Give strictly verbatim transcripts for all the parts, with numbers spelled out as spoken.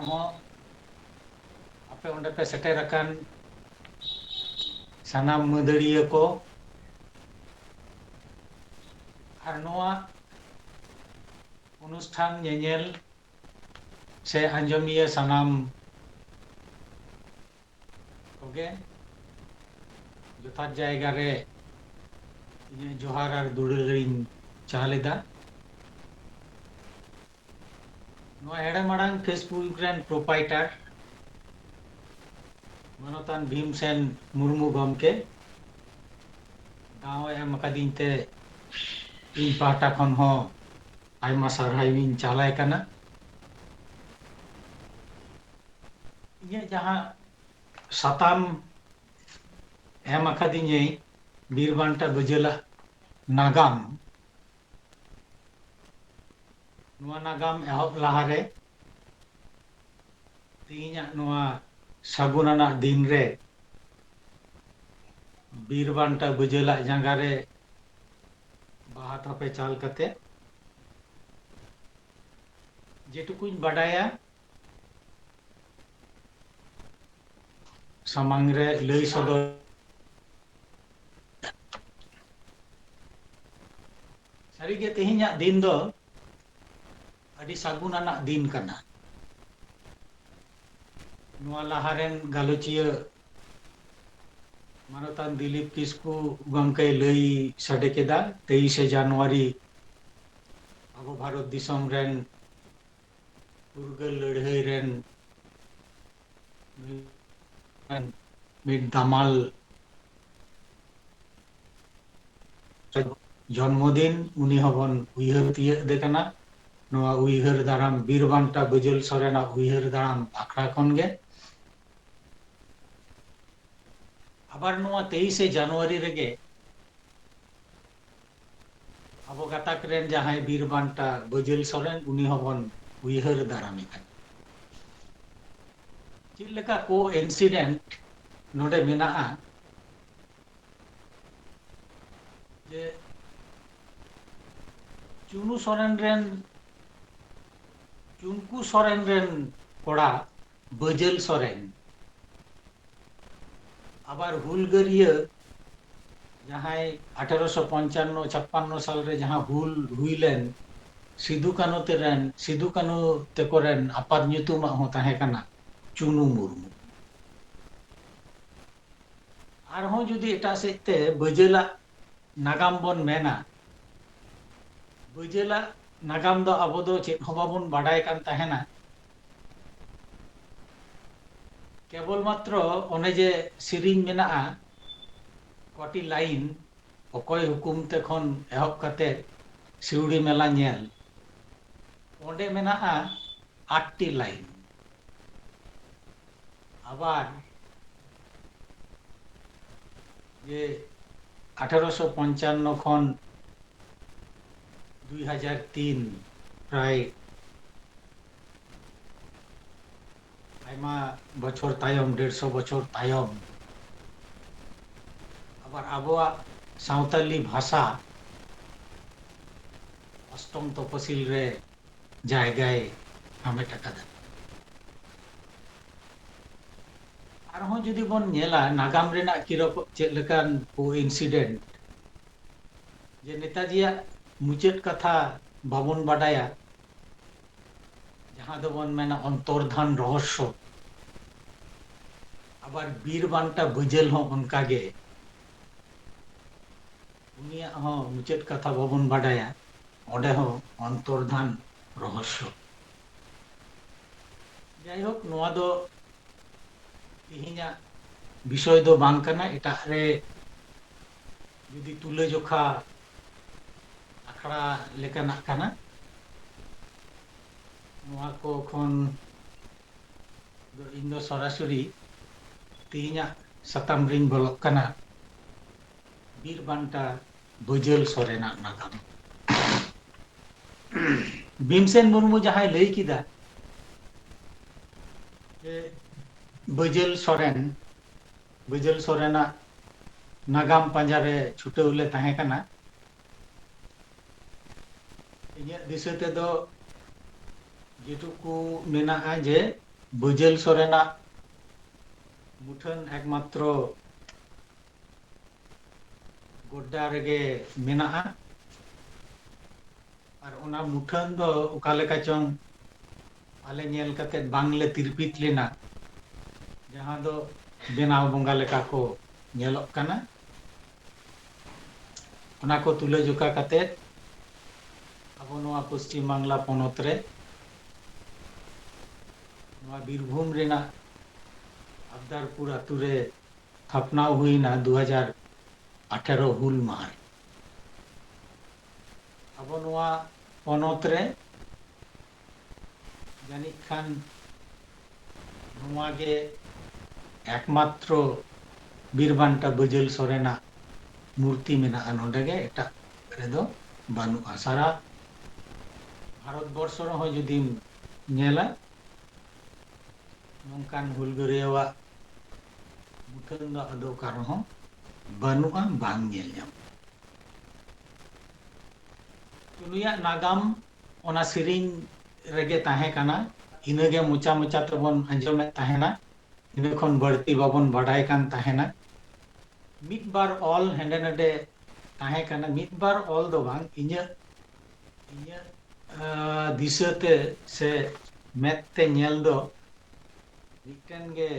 ᱦᱚᱸ, ᱟᱯᱮ ᱚᱸᱰᱮ ᱯᱮ ᱥᱮᱴᱮᱨ ᱟᱠᱟᱱ ᱥᱟᱱᱟᱢ ᱢᱟᱹᱫᱟᱹᱲᱤᱭᱟᱹ ᱠᱚ ᱟᱨ ᱱᱚᱣᱟ ᱚᱱᱩᱥᱴᱷᱟᱱ ᱧᱮᱧᱮᱞ ᱥᱮ ᱟᱸᱡᱚᱢᱤᱭᱟᱹ ᱥᱟᱱᱟᱢ ᱠᱚᱜᱮ ᱡᱚᱛᱷᱟᱛ ᱡᱟᱭᱜᱟ ᱨᱮ ᱤᱧᱟᱹᱜ ᱡᱚᱦᱟᱨ ᱟᱨ ᱫᱩᱞᱟᱹᱲ ᱤᱧ ᱪᱟᱞ ᱮᱫᱟ᱾ ᱱᱚᱣᱟ ᱦᱮᱲᱮᱢ ᱟᱲᱟᱝ Facebook ᱨᱮᱱ proprietor ᱢᱟᱱᱚᱛᱟᱱ ᱵᱷᱤᱢᱥᱮᱱ ᱢᱩᱨᱢᱩ ᱜᱚᱢᱠᱮ ᱫᱟᱣ ᱮ ᱮᱢ ᱟᱠᱟᱫᱤᱧ ᱛᱮ ᱤᱧ ᱯᱟᱦᱴᱟ ᱠᱷᱚᱱ ᱦᱚᱸ ᱟᱭᱢᱟ ᱥᱟᱨᱦᱟᱣ ᱤᱧ ᱪᱟᱞᱟᱭ ᱠᱟᱱᱟ᱾ ᱤᱧᱟᱹᱜ ᱡᱟᱦᱟᱸ ᱥᱟᱛᱟᱢ ᱮᱢ ᱟᱠᱟᱫᱤᱧᱟᱹᱭ ᱵᱤᱨ ᱵᱟᱱᱴᱟ ᱵᱟᱹᱡᱟᱹᱞᱟᱜ ᱱᱟᱜᱟᱢ, ᱱᱚᱣᱟ ᱱᱟᱜᱟᱢ ᱮᱦᱚᱵ ᱞᱟᱦᱟᱨᱮ ᱛᱮᱦᱮᱧᱟᱜ ᱱᱚᱣᱟ ᱥᱟᱹᱜᱩᱱ ᱟᱱᱟᱜ ᱫᱤᱱ ᱨᱮ ᱵᱤᱨ ᱵᱟᱱᱴᱟ ᱵᱟᱹᱡᱟᱹᱞᱟᱜ ᱡᱟᱸᱜᱟ ᱨᱮ ᱵᱟᱦᱟ ᱛᱷᱟᱯᱮ ᱪᱟᱞ ᱠᱟᱛᱮ ᱡᱮᱴᱩᱠᱩᱧ ᱵᱟᱰᱟᱭᱟ ᱥᱟᱢᱟᱝ ᱨᱮ ᱞᱟᱹᱭ ᱥᱚᱫᱚᱨ᱾ ᱥᱟᱹᱨᱤᱜᱮ ᱛᱮᱦᱮᱧᱟᱜ ᱫᱤᱱ ᱫᱚ ᱟᱹᱰᱤ ᱥᱟᱹᱜᱩᱱ ᱟᱱᱟᱜ ᱫᱤᱱ ᱠᱟᱱᱟ᱾ ᱱᱚᱣᱟ ᱞᱟᱦᱟ ᱨᱮᱱ ᱜᱟᱞᱚᱪᱤᱭᱟᱹ ᱢᱟᱱᱚᱛᱟᱱ ᱫᱤᱞᱤᱯ ᱠᱤᱥᱠᱩ ᱜᱚᱢᱠᱮᱭ ᱞᱟᱹᱭ ᱥᱟᱰᱮ ᱠᱮᱫᱟ, ᱛᱮᱭᱤᱥᱮ ᱡᱟᱱᱩᱣᱟᱨᱤ ᱟᱵᱚ ᱵᱷᱟᱨᱚᱛ ᱫᱤᱥᱚᱢ ᱨᱮᱱ ᱯᱷᱩᱨᱜᱟᱹᱞ ᱞᱟᱹᱲᱦᱟᱹᱭ ᱨᱮᱱ ᱢᱤᱫ ᱫᱟᱢᱟᱞ ᱡᱚᱱᱢᱚ ᱫᱤᱱ, ᱩᱱᱤ ᱦᱚᱸᱵᱚᱱ ᱩᱭᱦᱟᱹᱨ ᱛᱤᱭᱟᱹᱜ ᱫᱮ ᱠᱟᱱᱟ᱾ ᱱᱚᱣᱟ ᱩᱭᱦᱟᱹᱨ ᱫᱟᱨᱟᱢ, ᱵᱤᱨ ᱵᱟᱱᱴᱟ ᱵᱟᱹᱡᱟᱹᱞ ᱥᱚᱨᱮᱱᱟᱜ ᱩᱭᱦᱟᱹᱨ ᱫᱟᱨᱟᱢ ᱟᱠᱷᱲᱟ ᱠᱷᱚᱱ ᱜᱮ᱾ ᱟᱵᱟᱨ ᱱᱚᱣᱟ ᱛᱮᱭᱤᱥᱮ ᱡᱟᱱᱩᱣᱟᱨᱤ ᱨᱮᱜᱮ ᱟᱵᱚ ᱜᱟᱛᱟᱠ ᱨᱮᱱ ᱡᱟᱦᱟᱸᱭ ᱵᱤᱨ ᱵᱟᱱᱴᱟ ᱵᱟᱹᱡᱟᱹᱞ ᱥᱚᱨᱮᱱ, ᱩᱱᱤ ᱦᱚᱸᱵᱚᱱ ᱩᱭᱦᱟᱹᱨ ᱫᱟᱨᱟᱢᱮ ᱠᱟᱱᱟ᱾ ᱪᱮᱫ ᱞᱮᱠᱟ coincident ᱱᱚᱰᱮ ᱢᱮᱱᱟᱜᱼᱟ ᱡᱮ ᱪᱩᱱᱩ ᱥᱚᱨᱮᱱ ᱨᱮᱱ, ᱪᱩᱱᱠᱩ ᱥᱚᱨᱮᱱ ᱨᱮᱱ ᱠᱚᱲᱟ ᱵᱟᱹᱡᱟᱹᱞ ᱥᱚᱨᱮᱱ᱾ ᱟᱵᱟᱨ ᱦᱩᱞᱜᱟᱹᱨᱤᱭᱟᱹ ᱡᱟᱦᱟᱸᱭ ᱟᱴᱷᱮᱨᱚᱥᱚ ᱯᱚᱧᱪᱟᱱᱱᱚ ᱪᱷᱟᱯᱯᱟᱱᱱᱚ ᱥᱟᱞᱨᱮ ᱡᱟᱦᱟᱸ ᱦᱩᱞ ᱦᱩᱭ ᱞᱮᱱ, ᱥᱤᱫᱩ ᱠᱟᱹᱱᱩ ᱛᱮᱨᱮᱱ, ᱥᱤᱫᱩ ᱠᱟᱹᱱᱩ ᱛᱮᱠᱚᱨᱮᱱ ᱟᱯᱟᱛ ᱧᱩᱛᱩᱢᱟᱜ ᱦᱚᱸ ᱛᱟᱦᱮᱸ ᱠᱟᱱᱟ ᱪᱩᱱᱩ ᱢᱩᱨᱢᱩ᱾ ᱟᱨᱦᱚᱸ ᱡᱩᱫᱤ ᱮᱴᱟᱜ ᱥᱮᱫ ᱛᱮ ᱵᱟᱹᱡᱟᱹᱞᱟᱜ ᱱᱟᱜᱟᱢ ᱵᱚᱱ ᱢᱮᱱᱟ, ᱵᱟᱹᱡᱟᱹᱞᱟᱜ ᱱᱟᱜᱟᱢ ᱫᱚ ᱟᱵᱚ ᱫᱚ ᱪᱮᱫ ᱦᱚᱸ ᱵᱟᱵᱚᱱ ᱵᱟᱰᱟᱭ ᱠᱟᱱ ᱛᱟᱦᱮᱱᱟ᱾ ᱠᱮᱵᱚᱞ ᱢᱟᱛᱨᱚ ᱚᱱᱮ ᱡᱮ ᱥᱮᱨᱮᱧ ᱢᱮᱱᱟᱜᱼᱟ, ᱠᱚᱴᱤ ᱞᱟᱭᱤᱱ, ᱚᱠᱚᱭ ᱦᱩᱠᱩᱢ ᱛᱮ ᱠᱷᱚᱱ ᱮᱦᱚᱵ ᱠᱟᱛᱮ ᱥᱤᱣᱲᱤ ᱢᱮᱞᱟ ᱧᱮᱞ, ᱚᱸᱰᱮ ᱢᱮᱱᱟᱜᱼᱟ ᱟᱴᱴᱤ ᱞᱟᱭᱤᱱ᱾ ᱟᱵᱟᱨ ᱡᱮ ᱟᱴᱷᱮᱨᱚᱥᱚ ᱯᱚᱧᱪᱟᱱᱱᱚ ᱠᱷᱚᱱ ᱫᱩᱭ ᱦᱟᱡᱟᱨ ᱛᱤᱱ, ᱯᱨᱟᱭ ᱟᱭᱢᱟ ᱵᱚᱪᱷᱚᱨ ᱛᱟᱭᱚᱢ, ᱰᱮᱲᱥᱚ ᱵᱚᱪᱷᱚᱨ ᱛᱟᱭᱚᱢ, ᱟᱵᱟᱨ ᱟᱵᱚᱣᱟᱜ ᱥᱟᱶᱛᱟᱞᱤ ᱵᱷᱟᱥᱟ ᱚᱥᱴᱚᱢ ᱛᱚᱯᱚᱥᱤᱞ ᱨᱮ ᱡᱟᱭᱜᱟᱭ ᱦᱟᱢᱮᱴ ᱟᱠᱟᱫᱟ᱾ ᱟᱨᱦᱚᱸ ᱡᱩᱫᱤ ᱵᱚᱱ ᱧᱮᱞᱟ ᱱᱟᱜᱟᱢ ᱨᱮᱱᱟᱜ ᱠᱤᱨᱚᱠ ᱪᱮᱫ ᱞᱮᱠᱟᱱ ᱠᱳ ᱤᱱᱥᱤᱰᱮᱱᱴ, ᱡᱮ ᱱᱮᱛᱟᱡᱤᱭᱟᱜ ᱢᱩᱪᱟᱹᱫ ᱠᱟᱛᱷᱟ ᱵᱟᱵᱚᱱ ᱵᱟᱰᱟᱭᱟ, ᱡᱟᱦᱟᱸ ᱫᱚᱵᱚᱱ ᱢᱮᱱᱟ ᱚᱱᱛᱚᱨᱫᱷᱟᱱ ᱨᱚᱦᱚᱥᱥᱚ᱾ ᱟᱵᱟᱨ ᱵᱤᱨ ᱵᱟᱱᱴᱟ ᱵᱟᱹᱡᱟᱹᱞ ᱦᱚᱸ ᱚᱱᱠᱟᱜᱮ, ᱩᱱᱤᱭᱟᱜ ᱦᱚᱸ ᱢᱩᱪᱟᱹᱫ ᱠᱟᱛᱷᱟ ᱵᱟᱵᱚᱱ ᱵᱟᱰᱟᱭᱟ, ᱚᱸᱰᱮ ᱦᱚᱸ ᱚᱱᱛᱚᱨᱫᱷᱟᱱ ᱨᱚᱦᱚᱥᱥᱚ᱾ ᱡᱟᱭᱦᱳᱠ, ᱱᱚᱣᱟ ᱫᱚ ᱛᱮᱦᱮᱧᱟᱜ ᱵᱤᱥᱚᱭ ᱫᱚ ᱵᱟᱝ ᱠᱟᱱᱟ, ᱮᱴᱟᱜ ᱨᱮ ᱡᱩᱫᱤ ᱛᱩᱞᱟᱹᱡᱚᱠᱷᱟ ᱟᱠᱷᱲᱟ ᱞᱮᱠᱟᱱᱟᱜ ᱠᱟᱱᱟ᱾ ᱱᱚᱣᱟ ᱠᱚ ᱠᱷᱚᱱ ᱫᱚ ᱤᱧ ᱫᱚ ᱥᱚᱨᱟᱥᱚᱨᱤ ᱛᱮᱦᱮᱧᱟᱜ ᱥᱟᱛᱟᱢ ᱨᱤᱧ ᱵᱚᱞᱚᱜ ᱠᱟᱱᱟ, ᱵᱤᱨ ᱵᱟᱱᱴᱟ ᱵᱟᱹᱡᱟᱹᱞ ᱥᱚᱨᱮᱱᱟᱜ ᱱᱟᱜᱟᱢ᱾ ᱵᱷᱤᱢᱥᱮᱱ ᱢᱩᱨᱢᱩ ᱡᱟᱦᱟᱸᱭ ᱞᱟᱹᱭ ᱠᱮᱫᱟ ᱡᱮ ᱵᱟᱹᱡᱟᱹᱞ ᱥᱚᱨᱮᱱ, ᱵᱟᱹᱡᱟᱹᱞ ᱥᱚᱨᱮᱱᱟᱜ ᱱᱟᱜᱟᱢ ᱯᱟᱸᱡᱟ ᱨᱮ ᱪᱷᱩᱴᱟᱹᱣ ᱞᱮ ᱛᱟᱦᱮᱸ ᱠᱟᱱᱟ᱾ ᱤᱧᱟᱹᱜ ᱫᱤᱥᱟᱹ ᱛᱮᱫᱚ ᱡᱮᱴᱩᱠᱩ ᱢᱮᱱᱟᱜᱼᱟ ᱡᱮ ᱵᱟᱹᱡᱟᱹᱞ ᱥᱚᱨᱮᱱᱟᱜ ᱢᱩᱴᱷᱟᱹᱱ ᱮᱠᱢᱟᱛᱨᱚ ᱜᱚᱰᱰᱟ ᱨᱮᱜᱮ ᱢᱮᱱᱟᱜᱼᱟ᱾ ᱟᱨ ᱚᱱᱟ ᱢᱩᱴᱷᱟᱹᱱ ᱫᱚ ᱚᱠᱟ ᱞᱮᱠᱟ ᱪᱚᱝ ᱟᱞᱮ ᱧᱮᱞ ᱠᱟᱛᱮ ᱵᱟᱝᱞᱮ ᱛᱤᱨᱯᱤᱛ ᱞᱮᱱᱟ, ᱡᱟᱦᱟᱸ ᱫᱚ ᱵᱮᱱᱟᱣ ᱵᱚᱸᱜᱟ ᱞᱮᱠᱟ ᱠᱚ ᱧᱮᱞᱚᱜ ᱠᱟᱱᱟ᱾ ᱚᱱᱟ ᱠᱚ ᱛᱩᱞᱟᱹᱡᱚᱠᱷᱟ ᱠᱟᱛᱮ ᱟᱵᱚ ᱱᱚᱣᱟ ᱯᱚᱥᱪᱤᱢ ᱵᱟᱝᱞᱟ ᱯᱚᱱᱚᱛ ᱨᱮ ᱱᱚᱣᱟ ᱵᱤᱨᱵᱷᱩᱢ ᱨᱮᱱᱟᱜ ᱟᱵᱫᱟᱨᱯᱩᱨ ᱟᱛᱩ ᱨᱮ ᱛᱷᱟᱯᱱᱟᱣ ᱦᱩᱭᱱᱟ ᱫᱩ ᱦᱟᱡᱟᱨ ᱟᱴᱷᱮᱨᱚ ᱦᱩᱞ ᱢᱟᱦᱟ ᱨᱮ᱾ ᱟᱵᱚ ᱱᱚᱣᱟ ᱯᱚᱱᱚᱛ ᱨᱮ ᱡᱟᱹᱱᱤᱡ ᱠᱷᱟᱱ ᱱᱚᱣᱟ ᱜᱮ ᱮᱠᱢᱟᱛᱨᱚ ᱵᱤᱨ ᱵᱟᱱᱴᱟ ᱵᱟᱹᱡᱟᱹᱞ ᱥᱚᱨᱮᱱᱟᱜ ᱢᱩᱨᱛᱤ ᱢᱮᱱᱟᱜᱼᱟ ᱱᱚᱰᱮ ᱜᱮ, ᱮᱴᱟᱜ ᱨᱮᱫᱚ ᱵᱟᱹᱱᱩᱜᱼᱟ᱾ ᱥᱟᱨᱟ ᱵᱷᱟᱨᱚᱛ ᱵᱚᱨᱥᱚ ᱨᱮᱦᱚᱸ ᱡᱩᱫᱤᱢ ᱧᱮᱞᱟ, ᱱᱚᱝᱠᱟᱱ ᱦᱩᱞᱜᱟᱹᱨᱭᱟᱹᱣᱟᱜ ᱢᱩᱴᱷᱟᱹᱱ ᱫᱚ ᱟᱫᱚ ᱚᱠᱟ ᱨᱮᱦᱚᱸ ᱵᱟᱹᱱᱩᱜᱼᱟ, ᱵᱟᱝ ᱧᱮᱞ ᱧᱟᱢᱚᱜᱼᱟ᱾ ᱪᱩᱱᱩᱭᱟᱜ ᱱᱟᱜᱟᱢ ᱚᱱᱟ ᱥᱮᱨᱮᱧ ᱨᱮᱜᱮ ᱛᱟᱦᱮᱸ ᱠᱟᱱᱟ, ᱤᱱᱟᱹᱜᱮ ᱢᱚᱪᱟ ᱢᱚᱪᱟ ᱛᱮᱵᱚᱱ ᱟᱸᱡᱚᱢᱮᱫ ᱛᱟᱦᱮᱱᱟ, ᱤᱱᱟᱹ ᱠᱷᱚᱱ ᱵᱟᱹᱲᱛᱤ ᱵᱟᱵᱚᱱ ᱵᱟᱰᱟᱭ ᱠᱟᱱ ᱛᱟᱦᱮᱱᱟ᱾ ᱢᱤᱫ ᱵᱟᱨ ᱚᱞ ᱦᱮᱸᱰᱮ ᱱᱮᱰᱮ ᱛᱟᱦᱮᱸ ᱠᱟᱱᱟ, ᱢᱤᱫ ᱵᱟᱨ ᱚᱞ ᱫᱚ ᱵᱟᱝ, ᱤᱧᱟᱹᱜ ᱤᱧᱟᱹᱜ ᱟᱸ, ᱫᱤᱥᱟᱹᱛᱮ ᱥᱮ ᱢᱮᱫ ᱛᱮ ᱧᱮᱞ ᱫᱚ ᱢᱤᱫᱴᱮᱱ ᱜᱮ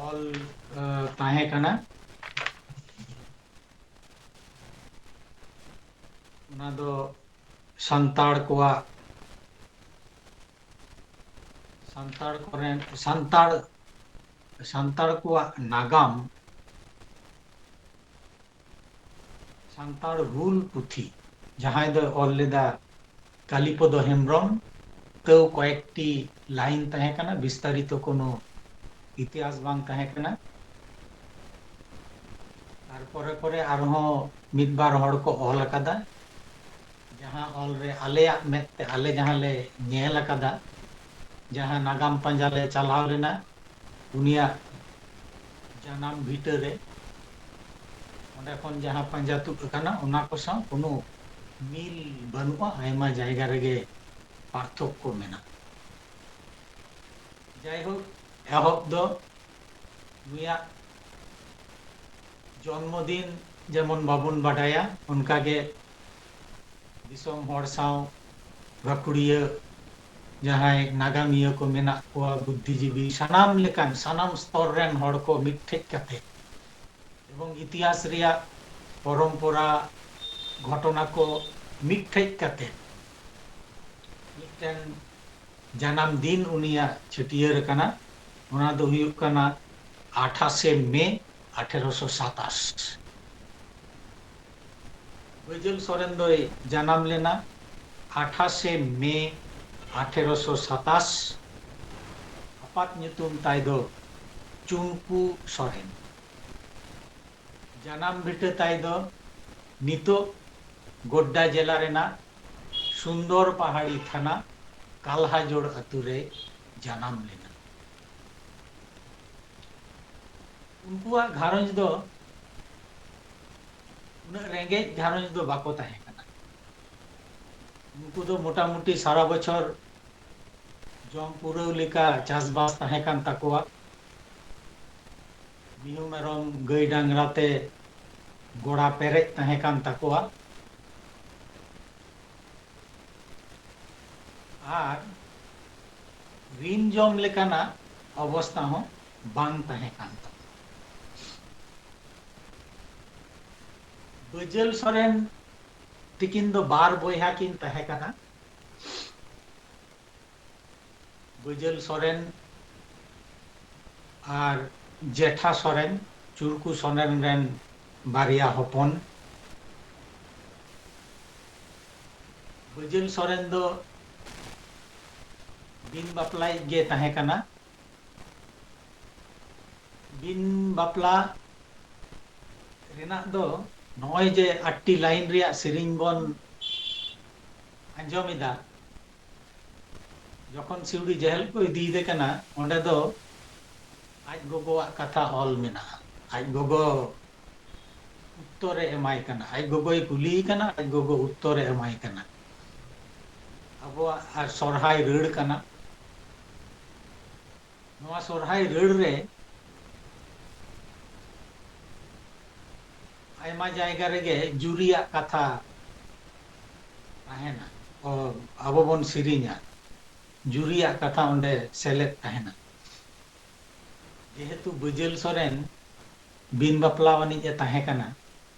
ᱚᱞ ᱟᱸ, ᱛᱟᱦᱮᱸ ᱠᱟᱱᱟ᱾ ᱚᱱᱟ ᱫᱚ ᱥᱟᱱᱛᱟᱲ ᱠᱚᱣᱟᱜ ᱥᱟᱱᱛᱟᱲ ᱠᱚᱨᱮᱱ ᱥᱟᱱᱛᱟᱲ ᱥᱟᱱᱛᱟᱲ ᱠᱚᱣᱟᱜ ᱱᱟᱜᱟᱢ ᱥᱟᱱᱛᱟᱲ ᱦᱩᱞ ᱯᱩᱛᱷᱤ ᱡᱟᱦᱟᱸᱭ ᱫᱚᱭ ᱚᱞ ᱞᱮᱫᱟ ᱠᱟᱞᱤᱯᱚᱫᱚ ᱦᱮᱢᱵᱨᱚᱢ᱾ ᱛᱟᱹᱣ ᱠᱚᱭᱮᱠᱴᱤ ᱞᱟᱭᱤᱱ ᱛᱟᱦᱮᱸ ᱠᱟᱱᱟ, ᱵᱤᱥᱛᱟᱨᱤᱛᱚ ᱠᱳᱱᱳ ᱤᱛᱤᱦᱟᱥ ᱵᱟᱝ ᱛᱟᱦᱮᱸ ᱠᱟᱱᱟ᱾ ᱛᱟᱨᱯᱚᱨᱮ ᱯᱚᱨᱮ ᱟᱨᱦᱚᱸ ᱢᱤᱫ ᱵᱟᱨ ᱦᱚᱲ ᱠᱚ ᱚᱞ ᱟᱠᱟᱫᱟ, ᱡᱟᱦᱟᱸ ᱚᱞ ᱨᱮ ᱟᱞᱮᱭᱟᱜ ᱢᱮᱫ ᱛᱮ ᱟᱞᱮ ᱡᱟᱦᱟᱸ ᱞᱮ ᱧᱮᱞ ᱟᱠᱟᱫᱟ, ᱡᱟᱦᱟᱸ ᱱᱟᱜᱟᱢ ᱯᱟᱸᱡᱟ ᱞᱮ ᱪᱟᱞᱟᱣ ᱞᱮᱱᱟ, ᱩᱱᱤᱭᱟᱜ ᱡᱟᱱᱟᱢ ᱵᱷᱤᱴᱟᱹ ᱨᱮ, ᱚᱸᱰᱮ ᱠᱷᱚᱱ ᱡᱟᱦᱟᱸ ᱯᱟᱸᱡᱟ ᱛᱩᱫ ᱟᱠᱟᱱᱟ, ᱚᱱᱟ ᱠᱚ ᱥᱟᱶ ᱠᱳᱱᱳ ᱢᱤᱞ ᱵᱟᱹᱱᱩᱜᱼᱟ᱾ ᱟᱭᱢᱟ ᱡᱟᱭᱜᱟ ᱨᱮᱜᱮ ᱯᱟᱨᱛᱷᱚᱠᱠᱚ ᱢᱮᱱᱟᱜᱼᱟ᱾ ᱡᱟᱭᱦᱳᱠ, ᱮᱦᱚᱵ ᱫᱚ ᱱᱩᱭᱟᱜ ᱡᱚᱱᱢᱚ ᱫᱤᱱ ᱡᱮᱢᱚᱱ ᱵᱟᱵᱚᱱ ᱵᱟᱰᱟᱭᱟ, ᱚᱱᱠᱟᱜᱮ ᱫᱤᱥᱚᱢ ᱦᱚᱲ ᱥᱟᱶ ᱜᱟᱹᱠᱷᱩᱲᱤᱭᱟᱹ ᱡᱟᱦᱟᱸᱭ ᱱᱟᱜᱟᱢᱤᱭᱟᱹ ᱠᱚ ᱢᱮᱱᱟᱜ ᱠᱚᱣᱟ, ᱵᱩᱫᱽᱫᱷᱤᱡᱤᱵᱤ, ᱥᱟᱱᱟᱢ ᱞᱮᱠᱟᱱ, ᱥᱟᱱᱟᱢ ᱥᱛᱚᱨ ᱨᱮᱱ ᱦᱚᱲ ᱠᱚ ᱢᱤᱫ ᱴᱷᱮᱡ ᱠᱟᱛᱮ ᱮᱵᱚᱝ ᱤᱛᱤᱦᱟᱥ ᱨᱮᱭᱟᱜ ᱯᱚᱨᱚᱢᱯᱚᱨᱟ, ᱜᱷᱚᱴᱚᱱᱟ ᱠᱚ ᱢᱤᱫ ᱴᱷᱮᱡ ᱠᱟᱛᱮ ᱢᱤᱫᱴᱮᱱ ᱡᱟᱱᱟᱢ ᱫᱤᱱ ᱩᱱᱤᱭᱟᱜ ᱪᱷᱟᱹᱴᱭᱟᱹᱨ ᱟᱠᱟᱱᱟ᱾ ᱚᱱᱟ ᱫᱚ ᱦᱩᱭᱩᱜ ᱠᱟᱱᱟ ᱟᱴᱷᱟᱥᱮ ᱢᱮ ᱟᱴᱷᱮᱨᱚᱥᱚ ᱥᱟᱛᱟᱥ᱾ ᱵᱟᱹᱡᱟᱹᱞ ᱥᱚᱨᱮᱱ ᱫᱚᱭ ᱡᱟᱱᱟᱢ ᱞᱮᱱᱟ ᱟᱴᱷᱟᱥᱮ ᱢᱮ ᱟᱴᱷᱮᱨᱚᱥᱚ ᱥᱟᱛᱟᱥ᱾ ᱟᱯᱟᱛ ᱧᱩᱛᱩᱢ ᱛᱟᱭ ᱫᱚ ᱪᱩᱝᱠᱩ ᱥᱚᱨᱮᱱ᱾ ᱡᱟᱱᱟᱢ ᱵᱷᱤᱴᱟᱹ ᱛᱟᱭ ᱫᱚ ᱱᱤᱛᱚᱜ ᱜᱳᱰᱰᱟ ᱡᱮᱞᱟ ᱨᱮᱱᱟᱜ ᱥᱩᱱᱫᱚᱨ ᱯᱟᱦᱟᱲᱤ ᱛᱷᱟᱱᱟ ᱠᱟᱞᱦᱟᱡᱳᱲ ᱟᱹᱛᱩ ᱨᱮ ᱡᱟᱱᱟᱢ ᱞᱮᱱᱟ᱾ ᱩᱱᱠᱩᱣᱟᱜ ᱜᱷᱟᱨᱚᱸᱡᱽ ᱫᱚ ᱩᱱᱟᱹᱜ ᱨᱮᱸᱜᱮᱡ ᱜᱷᱟᱨᱚᱸᱡᱽ ᱫᱚ ᱵᱟᱠᱚ ᱛᱟᱦᱮᱸ ᱠᱟᱱᱟ᱾ ᱩᱱᱠᱩ ᱫᱚ ᱢᱚᱴᱟᱢᱩᱴᱤ ᱥᱟᱨᱟ ᱵᱚᱪᱷᱚᱨ ᱡᱚᱢ ᱯᱩᱨᱟᱹᱣ ᱞᱮᱠᱟ ᱪᱟᱥᱵᱟᱥ ᱛᱟᱦᱮᱸ ᱠᱟᱱ ᱛᱟᱠᱚᱣᱟ᱾ ᱢᱤᱦᱩ ᱢᱮᱨᱚᱢ ᱜᱟᱹᱭ ᱰᱟᱝᱨᱟ ᱛᱮ ᱜᱚᱲᱟ ᱯᱮᱨᱮᱡ ᱛᱟᱦᱮᱸ ᱠᱟᱱ ᱛᱟᱠᱚᱣᱟ᱾ ᱟᱨ ᱨᱤᱱ ᱡᱚᱢ ᱞᱮᱠᱟᱱᱟᱜ ᱚᱵᱚᱥᱛᱟ ᱦᱚᱸ ᱵᱟᱝ ᱛᱟᱦᱮᱸ ᱠᱟᱱ ᱛᱟᱠᱚᱣᱟ᱾ ᱵᱟᱹᱡᱟᱹᱞ ᱥᱚᱨᱮᱱ ᱛᱤᱠᱤᱱ ᱫᱚ ᱵᱟᱨ ᱵᱚᱭᱦᱟ ᱠᱤᱱ ᱛᱟᱦᱮᱸ ᱠᱟᱱᱟ᱾ ᱵᱟᱹᱡᱟᱹᱞ ᱥᱚᱨᱮᱱ ᱟᱨ ᱡᱮᱴᱷᱟ ᱥᱚᱨᱮᱱ, ᱪᱩᱨᱠᱩ ᱥᱚᱨᱮᱱ ᱨᱮᱱ ᱵᱟᱨᱭᱟ ᱦᱚᱯᱚᱱ᱾ ᱵᱟᱹᱡᱟᱹᱞ ᱥᱚᱨᱮᱱ ᱫᱚ ᱵᱤᱱ ᱵᱟᱯᱞᱟᱭᱤᱡ ᱜᱮ ᱛᱟᱦᱮᱸ ᱠᱟᱱᱟ᱾ ᱵᱤᱱ ᱵᱟᱯᱞᱟ ᱨᱮᱱᱟᱜ ᱫᱚ ᱱᱚᱜᱼᱚᱭ ᱡᱮ ᱟᱴᱴᱤ ᱞᱟᱭᱤᱱ ᱨᱮᱭᱟᱜ ᱥᱮᱨᱮᱧ ᱵᱚᱱ ᱟᱸᱡᱚᱢ ᱮᱫᱟ, ᱡᱚᱠᱷᱚᱱ ᱥᱤᱣᱲᱤ ᱡᱮᱦᱮᱞ ᱠᱚ ᱤᱫᱤᱭᱮᱫᱮ ᱠᱟᱱᱟ, ᱚᱸᱰᱮ ᱫᱚ ᱟᱡ ᱜᱚᱜᱚᱣᱟᱜ ᱠᱟᱛᱷᱟ ᱚᱞ ᱢᱮᱱᱟᱜᱼᱟ᱾ ᱟᱡ ᱜᱚᱜᱚ ᱩᱛᱛᱚᱨᱮ ᱮᱢᱟᱭ ᱠᱟᱱᱟ, ᱟᱡ ᱜᱚᱜᱚᱭ ᱠᱩᱞᱤᱭᱮ ᱠᱟᱱᱟ, ᱟᱡ ᱜᱚᱜᱚ ᱩᱛᱛᱚᱨᱮ ᱮᱢᱟᱭ ᱠᱟᱱᱟ᱾ ᱟᱵᱚᱣᱟᱜ ᱟᱨ ᱥᱚᱨᱦᱟᱭ ᱨᱟᱹᱲ ᱠᱟᱱᱟ᱾ ᱱᱚᱣᱟ ᱥᱚᱨᱦᱟᱭ ᱨᱟᱹᱲ ᱨᱮ ᱟᱭᱢᱟ ᱡᱟᱭᱜᱟ ᱨᱮᱜᱮ ᱡᱩᱨᱤᱭᱟᱜ ᱠᱟᱛᱷᱟ ᱛᱟᱦᱮᱱᱟ᱾ ᱚ, ᱟᱵᱚ ᱵᱚᱱ ᱥᱮᱨᱮᱧᱟ, ᱡᱩᱨᱤᱭᱟᱜ ᱠᱟᱛᱷᱟ ᱚᱸᱰᱮ ᱥᱮᱞᱮᱫ ᱛᱟᱦᱮᱱᱟ᱾ ᱡᱮᱦᱮᱛᱩ ᱵᱟᱹᱡᱟᱹᱞ ᱥᱚᱨᱮᱱ ᱵᱤᱱ ᱵᱟᱯᱞᱟ ᱟᱹᱱᱤᱡ ᱮ ᱛᱟᱦᱮᱸ ᱠᱟᱱᱟ,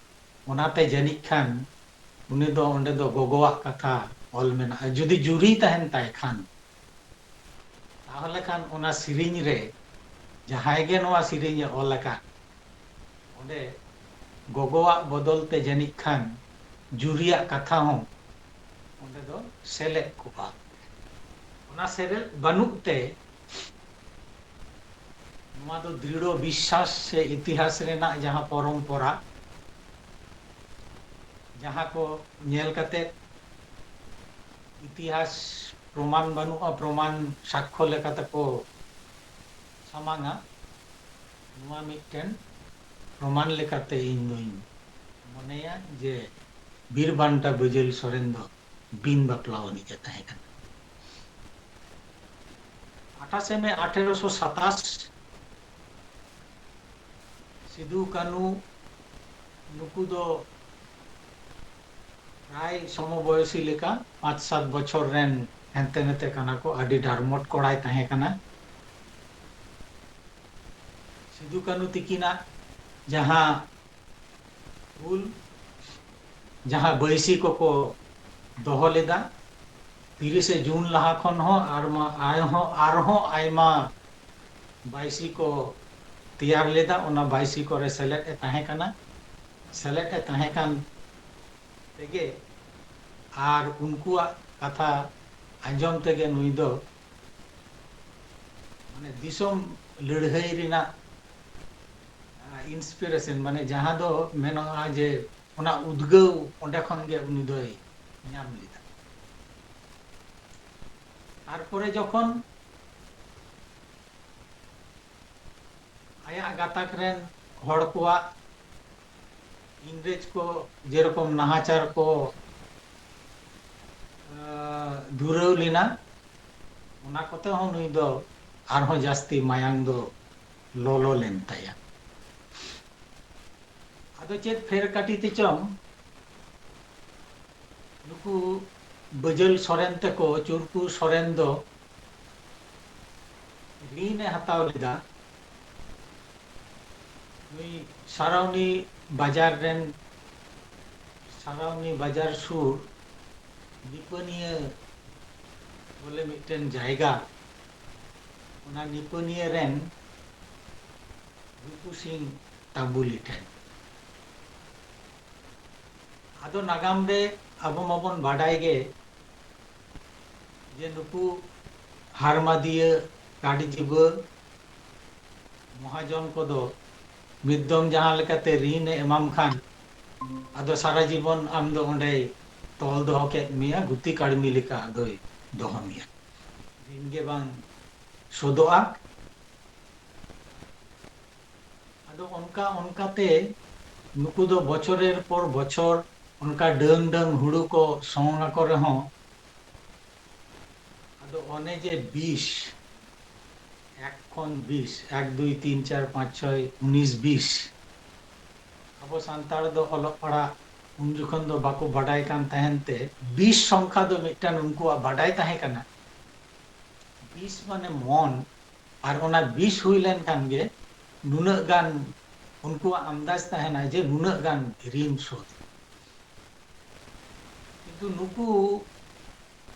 ᱚᱱᱟᱛᱮ ᱡᱟᱹᱱᱤᱡ ᱠᱷᱟᱱ ᱩᱱᱤ ᱫᱚ ᱚᱸᱰᱮ ᱫᱚ ᱜᱚᱜᱚᱣᱟᱜ ᱠᱟᱛᱷᱟ ᱚᱞ ᱢᱮᱱᱟᱜᱼᱟ᱾ ᱡᱩᱫᱤ ᱡᱩᱨᱤ ᱛᱟᱦᱮᱱ ᱛᱟᱭ ᱠᱷᱟᱱ, ᱛᱟᱦᱚᱞᱮ ᱠᱷᱟᱱ ᱚᱱᱟ ᱥᱮᱨᱮᱧ ᱨᱮ ᱡᱟᱦᱟᱸᱭ ᱜᱮ ᱱᱚᱣᱟ ᱥᱮᱨᱮᱧ ᱮ ᱚᱞ ᱟᱠᱟᱫ, ᱚᱸᱰᱮ ᱜᱚᱜᱚᱣᱟᱜ ᱵᱚᱫᱚᱞ ᱛᱮ ᱡᱟᱹᱱᱤᱡ ᱠᱷᱟᱱ ᱡᱩᱨᱤᱭᱟᱜ ᱠᱟᱛᱷᱟ ᱦᱚᱸ ᱚᱸᱰᱮ ᱫᱚ ᱥᱮᱞᱮᱫ ᱠᱚᱜᱼᱟ᱾ ᱚᱱᱟ ᱥᱮᱞᱮᱫ ᱵᱟᱹᱱᱩᱜ ᱛᱮ ᱱᱚᱣᱟ ᱫᱚ ᱫᱨᱤᱲᱚ ᱵᱤᱥᱥᱟᱥ ᱥᱮ ᱤᱛᱤᱦᱟᱥ ᱨᱮᱱᱟᱜ ᱡᱟᱦᱟᱸ ᱯᱚᱨᱚᱢᱯᱚᱨᱟ, ᱡᱟᱦᱟᱸ ᱠᱚ ᱧᱮᱞ ᱠᱟᱛᱮ ᱤᱛᱤᱦᱟᱥ ᱯᱨᱚᱢᱟᱱ ᱵᱟᱹᱱᱩᱜᱼᱟ, ᱯᱨᱚᱢᱟᱱ ᱥᱟᱠᱠᱷᱚ ᱞᱮᱠᱟᱛᱮ ᱠᱚ ᱥᱟᱢᱟᱝᱟ, ᱱᱚᱣᱟ ᱢᱤᱫᱴᱮᱱ ᱯᱨᱚᱢᱟᱱ ᱞᱮᱠᱟᱛᱮ ᱤᱧ ᱫᱚᱧ ᱢᱚᱱᱮᱭᱟ ᱡᱮ ᱵᱤᱨ ᱵᱟᱱᱴᱟ ᱵᱟᱹᱡᱟᱹᱞ ᱥᱚᱨᱮᱱ ᱫᱚ ᱵᱤᱱ ᱵᱟᱯᱞᱟ ᱟᱹᱱᱤᱡ ᱮ ᱛᱟᱦᱮᱸ ᱠᱟᱱᱟ᱾ ᱟᱴᱷᱟᱥᱮ ᱢᱮ ᱟᱴᱷᱮᱨᱚᱥᱚ ᱥᱟᱛᱟᱥ, ᱥᱤᱫᱩ ᱠᱟᱹᱱᱩ ᱱᱩᱠᱩ ᱫᱚ ᱯᱨᱟᱭ ᱥᱚᱢᱚᱵᱚᱭᱚᱥᱤ ᱞᱮᱠᱟ, ᱯᱟᱸᱪ ᱥᱟᱛ ᱵᱚᱪᱷᱚᱨ ᱨᱮᱱ ᱦᱟᱱᱛᱮ ᱱᱟᱛᱮ ᱠᱟᱱᱟ ᱠᱚ᱾ ᱟᱹᱰᱤ ᱰᱟᱨᱢᱚᱴ ᱠᱚᱲᱟᱭ ᱛᱟᱦᱮᱸ ᱠᱟᱱᱟ᱾ ᱥᱤᱫᱩ ᱠᱟᱹᱱᱩ ᱛᱤᱠᱤᱱᱟᱜ ᱡᱟᱦᱟᱸ ᱦᱩᱞ, ᱡᱟᱦᱟᱸ ᱵᱟᱹᱭᱥᱤ ᱠᱚᱠᱚ ᱫᱚᱦᱚ ᱞᱮᱫᱟ, ᱛᱤᱨᱤᱥᱮ ᱡᱩᱱ ᱞᱟᱦᱟ ᱠᱷᱚᱱ ᱦᱚᱸ ᱟᱨᱢᱟ-, ᱟᱨᱦᱚᱸ, ᱟᱨᱦᱚᱸ ᱟᱭᱢᱟ ᱵᱟᱹᱭᱥᱤ ᱠᱚ ᱛᱮᱭᱟᱨ ᱞᱮᱫᱟ, ᱚᱱᱟ ᱵᱟᱹᱭᱥᱤ ᱠᱚᱨᱮ ᱥᱮᱞᱮᱫ ᱮ ᱛᱟᱦᱮᱸ ᱠᱟᱱᱟ᱾ ᱥᱮᱞᱮᱫ ᱮ ᱛᱟᱦᱮᱸ ᱠᱟᱱ ᱛᱮᱜᱮ ᱟᱨ ᱩᱱᱠᱩᱣᱟᱜ ᱠᱟᱛᱷᱟ ᱟᱸᱡᱚᱢ ᱛᱮᱜᱮ ᱱᱩᱭ ᱫᱚ, ᱢᱟᱱᱮ, ᱫᱤᱥᱚᱢ ᱞᱟᱹᱲᱦᱟᱹᱭ ᱨᱮᱱᱟᱜ, ᱟ, inspiration, ᱢᱟᱱᱮ, ᱡᱟᱦᱟᱸ ᱫᱚ ᱢᱮᱱᱚᱜᱼᱟ ᱡᱮ ᱚᱱᱟ ᱩᱫᱽᱜᱟᱹᱣ ᱚᱸᱰᱮ ᱠᱷᱚᱱ ᱜᱮ ᱩᱱᱤ ᱫᱚᱭ ᱧᱟᱢ ᱞᱮᱫᱟ᱾ ᱛᱟᱨᱯᱚᱨᱮ ᱡᱚᱠᱷᱚᱱ ᱟᱭᱟᱜ ᱜᱟᱛᱟᱠ ᱨᱮᱱ ᱦᱚᱲ ᱠᱚᱣᱟᱜ ᱤᱝᱨᱮᱡᱽ ᱠᱚ ᱡᱮᱨᱚᱠᱚᱢ ᱱᱟᱦᱟᱪᱟᱨ ᱠᱚ, ᱟ, ᱫᱷᱩᱨᱟᱹᱣ ᱞᱮᱱᱟ, ᱚᱱᱟ ᱠᱚᱛᱮ ᱦᱚᱸ ᱱᱩᱭ ᱫᱚ ᱟᱨᱦᱚᱸ ᱡᱟᱹᱥᱛᱤ ᱢᱟᱭᱟᱝ ᱫᱚ ᱞᱚᱞᱚ ᱞᱮᱱ ᱛᱟᱭᱟ᱾ ᱟᱫᱚ ᱪᱮᱫ ᱯᱷᱮᱨ ᱠᱟᱹᱴᱤ ᱛᱮᱪᱚᱝ, ᱱᱩᱠᱩ ᱵᱟᱹᱡᱟᱹᱞ ᱥᱚᱨᱮᱱ ᱛᱮᱠᱚ, ᱪᱩᱨᱠᱩ ᱥᱚᱨᱮᱱ ᱫᱚ ᱨᱤᱱ ᱮ ᱦᱟᱛᱟᱣ ᱞᱮᱫᱟ᱾ ᱱᱩᱭ ᱥᱟᱨᱟᱣᱱᱤ ᱵᱟᱡᱟᱨ ᱨᱮᱱ, ᱥᱟᱨᱟᱣᱱᱤ ᱵᱟᱡᱟᱨ ᱥᱩᱨ ᱱᱤᱯᱟᱹᱱᱤᱭᱟᱹ ᱵᱚᱞᱮ ᱢᱤᱫᱴᱮᱱ ᱡᱟᱭᱜᱟ, ᱚᱱᱟ ᱱᱤᱯᱟᱹᱱᱤᱭᱟᱹ ᱨᱮᱱ ᱨᱩᱯᱩ ᱥᱤᱝ ᱛᱟᱵᱩᱞᱤ ᱴᱷᱮᱱ᱾ ᱟᱫᱚ ᱱᱟᱜᱟᱢ ᱨᱮ ᱟᱵᱚ ᱢᱟᱵᱚᱱ ᱵᱟᱰᱟᱭ ᱜᱮ ᱡᱮ ᱱᱩᱠᱩ ᱦᱟᱨᱢᱟᱫᱤᱭᱟᱹ ᱠᱟᱰᱡᱤᱵᱟᱹ ᱢᱚᱦᱟᱡᱚᱱ ᱠᱚᱫᱚ ᱢᱤᱫ ᱫᱚᱢ ᱡᱟᱦᱟᱸ ᱞᱮᱠᱟᱛᱮ ᱨᱤᱱ ᱮ ᱮᱢᱟᱢ ᱠᱷᱟᱱ, ᱟᱫᱚ ᱥᱟᱨᱟ ᱡᱤᱵᱚᱱ ᱟᱢ ᱫᱚ ᱚᱸᱰᱮᱭ ᱛᱚᱞ ᱫᱚᱦᱚ ᱠᱮᱫ ᱢᱮᱭᱟ, ᱜᱩᱛᱤ ᱠᱟᱹᱲᱢᱤ ᱞᱮᱠᱟ ᱟᱫᱚᱭ ᱫᱚᱦᱚ ᱢᱮᱭᱟ᱾ ᱨᱤᱱ ᱜᱮ ᱵᱟᱝ ᱥᱳᱫᱷᱚᱜᱼᱟ᱾ ᱟᱫᱚ ᱚᱱᱠᱟ ᱚᱱᱠᱟᱛᱮ ᱱᱩᱠᱩ ᱫᱚ ᱵᱚᱪᱷᱚᱨᱮᱨ ᱯᱚᱨ ᱵᱚᱪᱷᱚᱨ ᱚᱱᱠᱟ ᱰᱟᱹᱝ ᱰᱟᱹᱝ ᱦᱩᱲᱩ ᱠᱚ ᱥᱚᱝ ᱟᱠᱚ ᱨᱮᱦᱚᱸ, ᱟᱫᱚ ᱚᱱᱮ ᱡᱮ ᱵᱤᱥ, ᱮᱠ ᱠᱷᱚᱱ ᱵᱤᱥ, ᱮᱠ, ᱫᱩᱭ, ᱛᱤᱱ, ᱪᱟᱨ, ᱯᱟᱸᱪ, ᱪᱷᱚᱭ, ᱩᱱᱤᱥ, ᱵᱤᱥ, ᱟᱵᱚ ᱥᱟᱱᱛᱟᱲ ᱫᱚ ᱚᱞᱚᱜ ᱯᱟᱲᱦᱟᱜ ᱩᱱ ᱡᱚᱠᱷᱚᱱ ᱫᱚ ᱵᱟᱠᱚ ᱵᱟᱰᱟᱭ ᱠᱟᱱ ᱛᱟᱦᱮᱱ ᱛᱮ, ᱵᱤᱥ ᱥᱚᱝᱠᱷᱟ ᱫᱚ ᱢᱤᱫᱴᱟᱝ ᱩᱱᱠᱩᱣᱟᱜ ᱵᱟᱰᱟᱭ ᱛᱟᱦᱮᱸ ᱠᱟᱱᱟ᱾ ᱵᱤᱥ ᱢᱟᱱᱮ ᱢᱚᱱ, ᱟᱨ ᱚᱱᱟ ᱵᱤᱥ ᱦᱩᱭ ᱞᱮᱱᱠᱷᱟᱱ ᱜᱮ ᱱᱩᱱᱟᱹᱜ ᱜᱟᱱ ᱩᱱᱠᱩᱣᱟᱜ ᱟᱱᱫᱟᱡᱽ ᱛᱟᱦᱮᱱᱟ ᱡᱮ ᱱᱩᱱᱟᱹᱜ ᱜᱟᱱ ᱨᱤᱱ ᱥᱳᱫᱷ᱾ ᱠᱤᱱᱛᱩ ᱱᱩᱠᱩ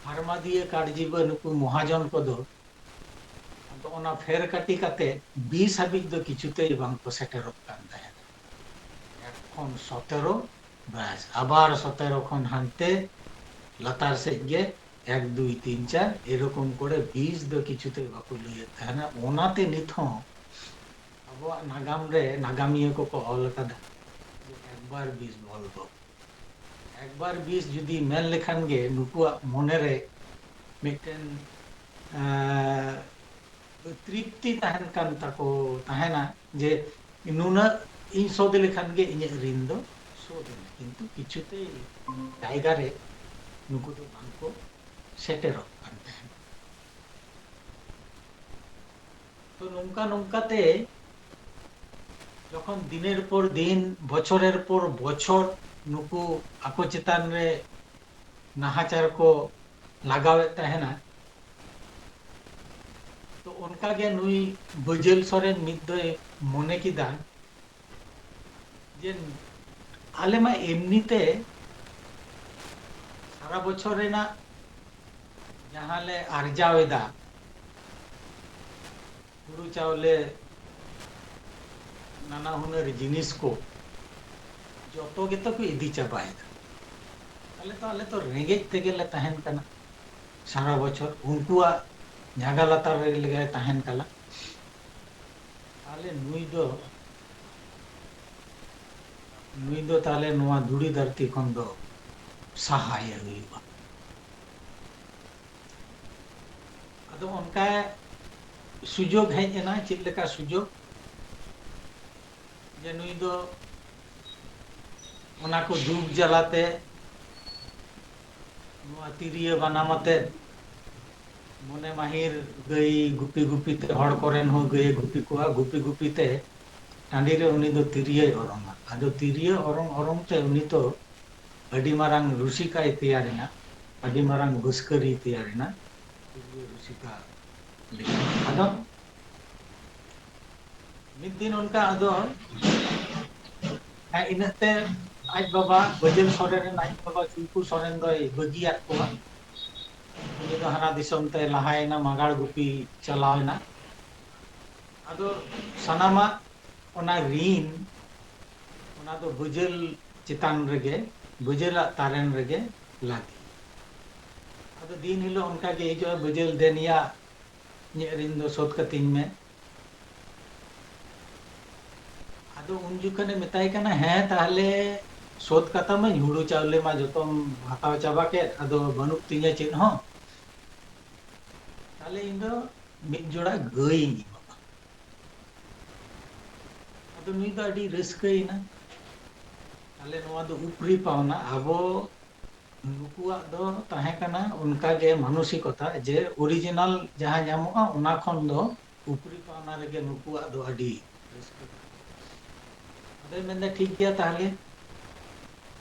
ᱦᱟᱨᱢᱟᱫᱤᱭᱟᱹ ᱠᱟᱰᱡᱤᱵᱟᱹ, ᱱᱩᱠᱩ ᱢᱚᱦᱟᱡᱚᱱ ᱠᱚᱫᱚ ᱟᱫᱚ ᱚᱱᱟ ᱯᱷᱮᱨ ᱠᱟᱹᱴᱤ ᱠᱟᱛᱮ ᱵᱤᱥ ᱦᱟᱹᱵᱤᱡ ᱫᱚ ᱠᱤᱪᱷᱩᱛᱮᱭ ᱵᱟᱝᱠᱚ ᱥᱮᱴᱮᱨᱚᱜ ᱠᱟᱱ ᱛᱟᱦᱮᱸᱱᱟ᱾ ᱮᱠ ᱠᱷᱚᱱ ᱥᱚᱛᱮᱨᱚ, ᱵᱟᱥ, ᱟᱵᱟᱨ ᱥᱚᱛᱮᱨᱚ ᱠᱷᱚᱱ ᱦᱟᱱᱛᱮ ᱞᱟᱛᱟᱨ ᱥᱮᱫ ᱜᱮ ᱮᱠ, ᱫᱩᱭ, ᱛᱤᱱ, ᱪᱟᱨ, ᱮᱨᱚᱠᱚᱢ ᱠᱚᱨᱮ ᱵᱤᱥ ᱫᱚ ᱠᱤᱪᱷᱩᱛᱮ ᱵᱟᱠᱚ ᱞᱟᱹᱭᱮᱫ ᱛᱟᱦᱮᱱᱟ᱾ ᱚᱱᱟᱛᱮ ᱱᱤᱛ ᱦᱚᱸ ᱟᱵᱚᱣᱟᱜ ᱱᱟᱜᱟᱢ ᱨᱮ ᱱᱟᱜᱟᱢᱤᱭᱟᱹ ᱠᱚᱠᱚ ᱚᱞ ᱟᱠᱟᱫᱟ ᱡᱮ ᱮᱠᱵᱟᱨ ᱵᱤᱥ ᱵᱚᱞ ᱫᱚ᱾ ᱮᱠᱵᱟᱨ ᱵᱤᱥ ᱡᱩᱫᱤ ᱢᱮᱱ ᱞᱮᱠᱷᱟᱱ ᱜᱮ ᱱᱩᱠᱩᱣᱟᱜ ᱢᱚᱱᱮᱨᱮ ᱢᱤᱫᱴᱮᱱ, ᱮᱸ, ᱛᱨᱤᱯᱛᱤ ᱛᱟᱦᱮᱱ ᱠᱟᱱ ᱛᱟᱠᱚ ᱛᱟᱦᱮᱱᱟ ᱡᱮ ᱱᱩᱱᱟᱹᱜ ᱤᱧ ᱥᱳᱫᱷ ᱞᱮᱠᱷᱟᱱ ᱜᱮ ᱤᱧᱟᱹᱜ ᱨᱤᱱ ᱫᱚ ᱥᱳᱫᱷ ᱮᱱᱟ᱾ ᱠᱤᱱᱛᱩ ᱠᱤᱪᱷᱩᱛᱮ ᱡᱟᱭᱜᱟ ᱨᱮ ᱱᱩᱠᱩ ᱫᱚ ᱵᱟᱝᱠᱚ ᱥᱮᱴᱮᱨᱚᱜ ᱠᱟᱱ ᱛᱟᱦᱮᱸᱫ᱾ ᱛᱚ ᱱᱚᱝᱠᱟ ᱱᱚᱝᱠᱟ ᱛᱮ ᱡᱚᱠᱷᱚᱱ ᱫᱤᱱᱮᱨ ᱯᱚᱨ ᱫᱤᱱ, ᱵᱚᱪᱷᱚᱨᱮᱨ ᱯᱚᱨ ᱵᱚᱪᱷᱚᱨ ᱱᱩᱠᱩ ᱟᱠᱚ ᱪᱮᱛᱟᱱ ᱨᱮ ᱱᱟᱦᱟᱪᱟᱨ ᱠᱚ ᱞᱟᱜᱟᱣᱮᱫ ᱛᱟᱦᱮᱱᱟ, ᱛᱚ ᱚᱱᱠᱟ ᱜᱮ ᱱᱩᱭ ᱵᱟᱹᱡᱟᱹᱞ ᱥᱚᱨᱮᱱ ᱢᱤᱫ ᱫᱚᱭ ᱢᱚᱱᱮ ᱠᱮᱫᱟ ᱡᱮ ᱟᱞᱮ ᱢᱟ ᱮᱢᱱᱤ ᱛᱮ ᱥᱟᱨᱟ ᱵᱚᱪᱷᱚᱨ ᱨᱮᱱᱟᱜ ᱡᱟᱦᱟᱸ ᱞᱮ ᱟᱨᱡᱟᱣ ᱮᱫᱟ, ᱦᱩᱲᱩ ᱪᱟᱣᱞᱮ, ᱱᱟᱱᱟ ᱦᱩᱱᱟᱹᱨ ᱡᱤᱱᱤᱥ ᱠᱚ ᱡᱚᱛᱚ ᱜᱮᱛᱚ ᱠᱚ ᱤᱫᱤ ᱪᱟᱵᱟᱭᱮᱫᱟ᱾ ᱟᱞᱮ ᱛᱚ, ᱟᱞᱮ ᱛᱚ ᱨᱮᱸᱜᱮᱡ ᱛᱮᱜᱮ ᱞᱮ ᱛᱟᱦᱮᱱ ᱠᱟᱱᱟ, ᱥᱟᱨᱟ ᱵᱚᱪᱷᱚᱨ ᱩᱱᱠᱩᱣᱟᱜ ᱡᱷᱟᱸᱜᱟ ᱞᱟᱛᱟᱨ ᱨᱮᱜᱮ ᱞᱮ ᱛᱟᱦᱮᱱ ᱠᱟᱱᱟ᱾ ᱛᱟᱦᱞᱮ ᱱᱩᱭ ᱫᱚ, ᱱᱩᱭ ᱫᱚ ᱛᱟᱦᱞᱮ ᱱᱚᱣᱟ ᱫᱷᱩᱲᱤ ᱫᱷᱟᱹᱨᱛᱤ ᱠᱷᱚᱱ ᱫᱚ ᱥᱟᱦᱟᱭᱮ ᱦᱩᱭᱩᱜᱼᱟ᱾ ᱟᱫᱚ ᱚᱱᱠᱟ ᱥᱩᱡᱳᱜᱽ ᱦᱮᱡ ᱮᱱᱟ᱾ ᱪᱮᱫ ᱞᱮᱠᱟ ᱥᱩᱡᱳᱜᱽ? ᱡᱮ ᱱᱩᱭ ᱫᱚ ᱚᱱᱟ ᱠᱚ ᱫᱩᱠ ᱡᱟᱞᱟᱛᱮ ᱱᱚᱣᱟ ᱛᱤᱨᱭᱳ ᱵᱟᱱᱟᱢ ᱟᱛᱮᱫ ᱢᱚᱱᱮ ᱢᱟᱹᱦᱤᱨ ᱜᱟᱹᱭ ᱜᱩᱯᱤ ᱜᱩᱯᱤ ᱛᱮ, ᱦᱚᱲ ᱠᱚᱨᱮᱱ ᱦᱚᱸ ᱜᱟᱹᱭ ᱜᱩᱯᱤ ᱠᱚᱣᱟ, ᱜᱩᱯᱤ ᱜᱩᱯᱤ ᱛᱮ ᱴᱟᱺᱰᱤ ᱨᱮ ᱩᱱᱤ ᱫᱚ ᱛᱤᱨᱭᱳᱭ ᱚᱨᱚᱝᱟ᱾ ᱟᱫᱚ ᱛᱤᱨᱭᱳ ᱚᱨᱚᱝ ᱚᱨᱚᱝ ᱛᱮ ᱩᱱᱤ ᱫᱚ ᱟᱹᱰᱤ ᱢᱟᱨᱟᱝ ᱨᱩᱥᱤᱠᱟᱭ ᱛᱮᱭᱟᱨᱮᱱᱟ, ᱟᱹᱰᱤ ᱢᱟᱨᱟᱝ ᱵᱟᱹᱥᱠᱟᱹᱨᱤᱭ ᱛᱮᱭᱟᱨᱮᱱᱟ, ᱛᱤᱨᱭᱳ ᱨᱩᱥᱤᱠᱟ ᱞᱮᱠᱟ᱾ ᱟᱫᱚ ᱢᱤᱫ ᱫᱤᱱ ᱚᱱᱠᱟ ᱟᱫᱚ, ᱦᱮᱸ, ᱤᱱᱟᱹᱜ ᱛᱮ ᱟᱡ ᱵᱟᱵᱟ, ᱵᱟᱹᱡᱟᱹᱞ ᱥᱚᱨᱮᱱ ᱨᱮᱱ ᱟᱡ ᱵᱟᱵᱟ ᱪᱩᱝᱠᱩ ᱥᱚᱨᱮᱱ ᱫᱚᱭ ᱵᱟᱹᱜᱤᱭᱟᱫ ᱠᱚᱣᱟ᱾ ᱩᱱᱤ ᱫᱚ ᱦᱟᱱᱟ ᱫᱤᱥᱚᱢ ᱛᱮ ᱞᱟᱦᱟᱭᱮᱱᱟ, ᱢᱟᱜᱟᱲ ᱜᱩᱯᱤ ᱪᱟᱞᱟᱣᱮᱱᱟ᱾ ᱟᱫᱚ ᱥᱟᱱᱟᱢᱟᱜ ᱚᱱᱟ ᱨᱤᱱ, ᱚᱱᱟ ᱫᱚ ᱵᱟᱹᱡᱟᱹᱞ ᱪᱮᱛᱟᱱ ᱨᱮᱜᱮ, ᱵᱟᱹᱡᱟᱹᱞᱟᱜ ᱛᱟᱨᱮᱱ ᱨᱮᱜᱮ ᱞᱟᱫᱮ᱾ ᱟᱫᱚ ᱫᱤᱱ ᱦᱤᱞᱳᱜ ᱚᱱᱠᱟ ᱜᱮ ᱦᱤᱡᱩᱜᱼᱟ, ᱵᱟᱹᱡᱟᱹᱞ, "ᱫᱮᱱ ᱭᱟ, ᱤᱧᱟᱹᱜ ᱨᱤᱱ ᱫᱚ ᱥᱳᱫᱷ ᱠᱟᱹᱛᱤᱧ ᱢᱮ᱾" ᱟᱫᱚ ᱩᱱ ᱡᱚᱠᱷᱚᱱᱮ ᱢᱮᱛᱟᱭ ᱠᱟᱱᱟ, "ᱦᱮᱸ, ᱛᱟᱦᱞᱮ ᱥᱳᱫᱷ ᱠᱟᱛᱟᱢᱟᱹᱧ, ᱦᱩᱲᱩ ᱪᱟᱣᱞᱮ ᱢᱟ ᱡᱚᱛᱚᱢ ᱦᱟᱛᱟᱣ ᱪᱟᱵᱟ ᱠᱮᱫ, ᱟᱫᱚ ᱵᱟᱹᱱᱩᱜ ᱛᱤᱧᱟ ᱪᱮᱫ ᱦᱚᱸ, ᱛᱟᱦᱞᱮ ᱤᱧ ᱫᱚ ᱢᱤᱫ ᱡᱚᱲᱟ ᱜᱟᱹᱭᱤᱧ ᱮᱢᱟᱢᱟ᱾" ᱟᱫᱚ ᱱᱩᱭ ᱫᱚ ᱟᱹᱰᱤ ᱨᱟᱹᱥᱠᱟᱹᱭᱮᱱᱟ᱾ ᱛᱟᱦᱞᱮ ᱱᱚᱣᱟ ᱫᱚ ᱩᱯᱨᱤ ᱯᱟᱣᱱᱟ, ᱟᱵᱚ ᱱᱩᱠᱩᱣᱟᱜ ᱫᱚ ᱛᱟᱦᱮᱸ ᱠᱟᱱᱟ ᱚᱱᱠᱟ ᱜᱮ ᱢᱟᱱᱚᱥᱤᱠᱚᱛᱟ ᱡᱮ original ᱡᱟᱦᱟᱸ ᱧᱟᱢᱚᱜᱼᱟ ᱚᱱᱟ ᱠᱷᱚᱱ ᱫᱚ ᱩᱯᱨᱤ ᱯᱟᱣᱱᱟ ᱨᱮᱜᱮ ᱱᱩᱠᱩᱣᱟᱜ ᱫᱚ ᱟᱹᱰᱤ ᱨᱟᱹᱥᱠᱟᱹ᱾ ᱟᱫᱚᱭ ᱢᱮᱱᱫᱟ, "ᱴᱷᱤᱠ ᱜᱮᱭᱟ ᱛᱟᱦᱞᱮ,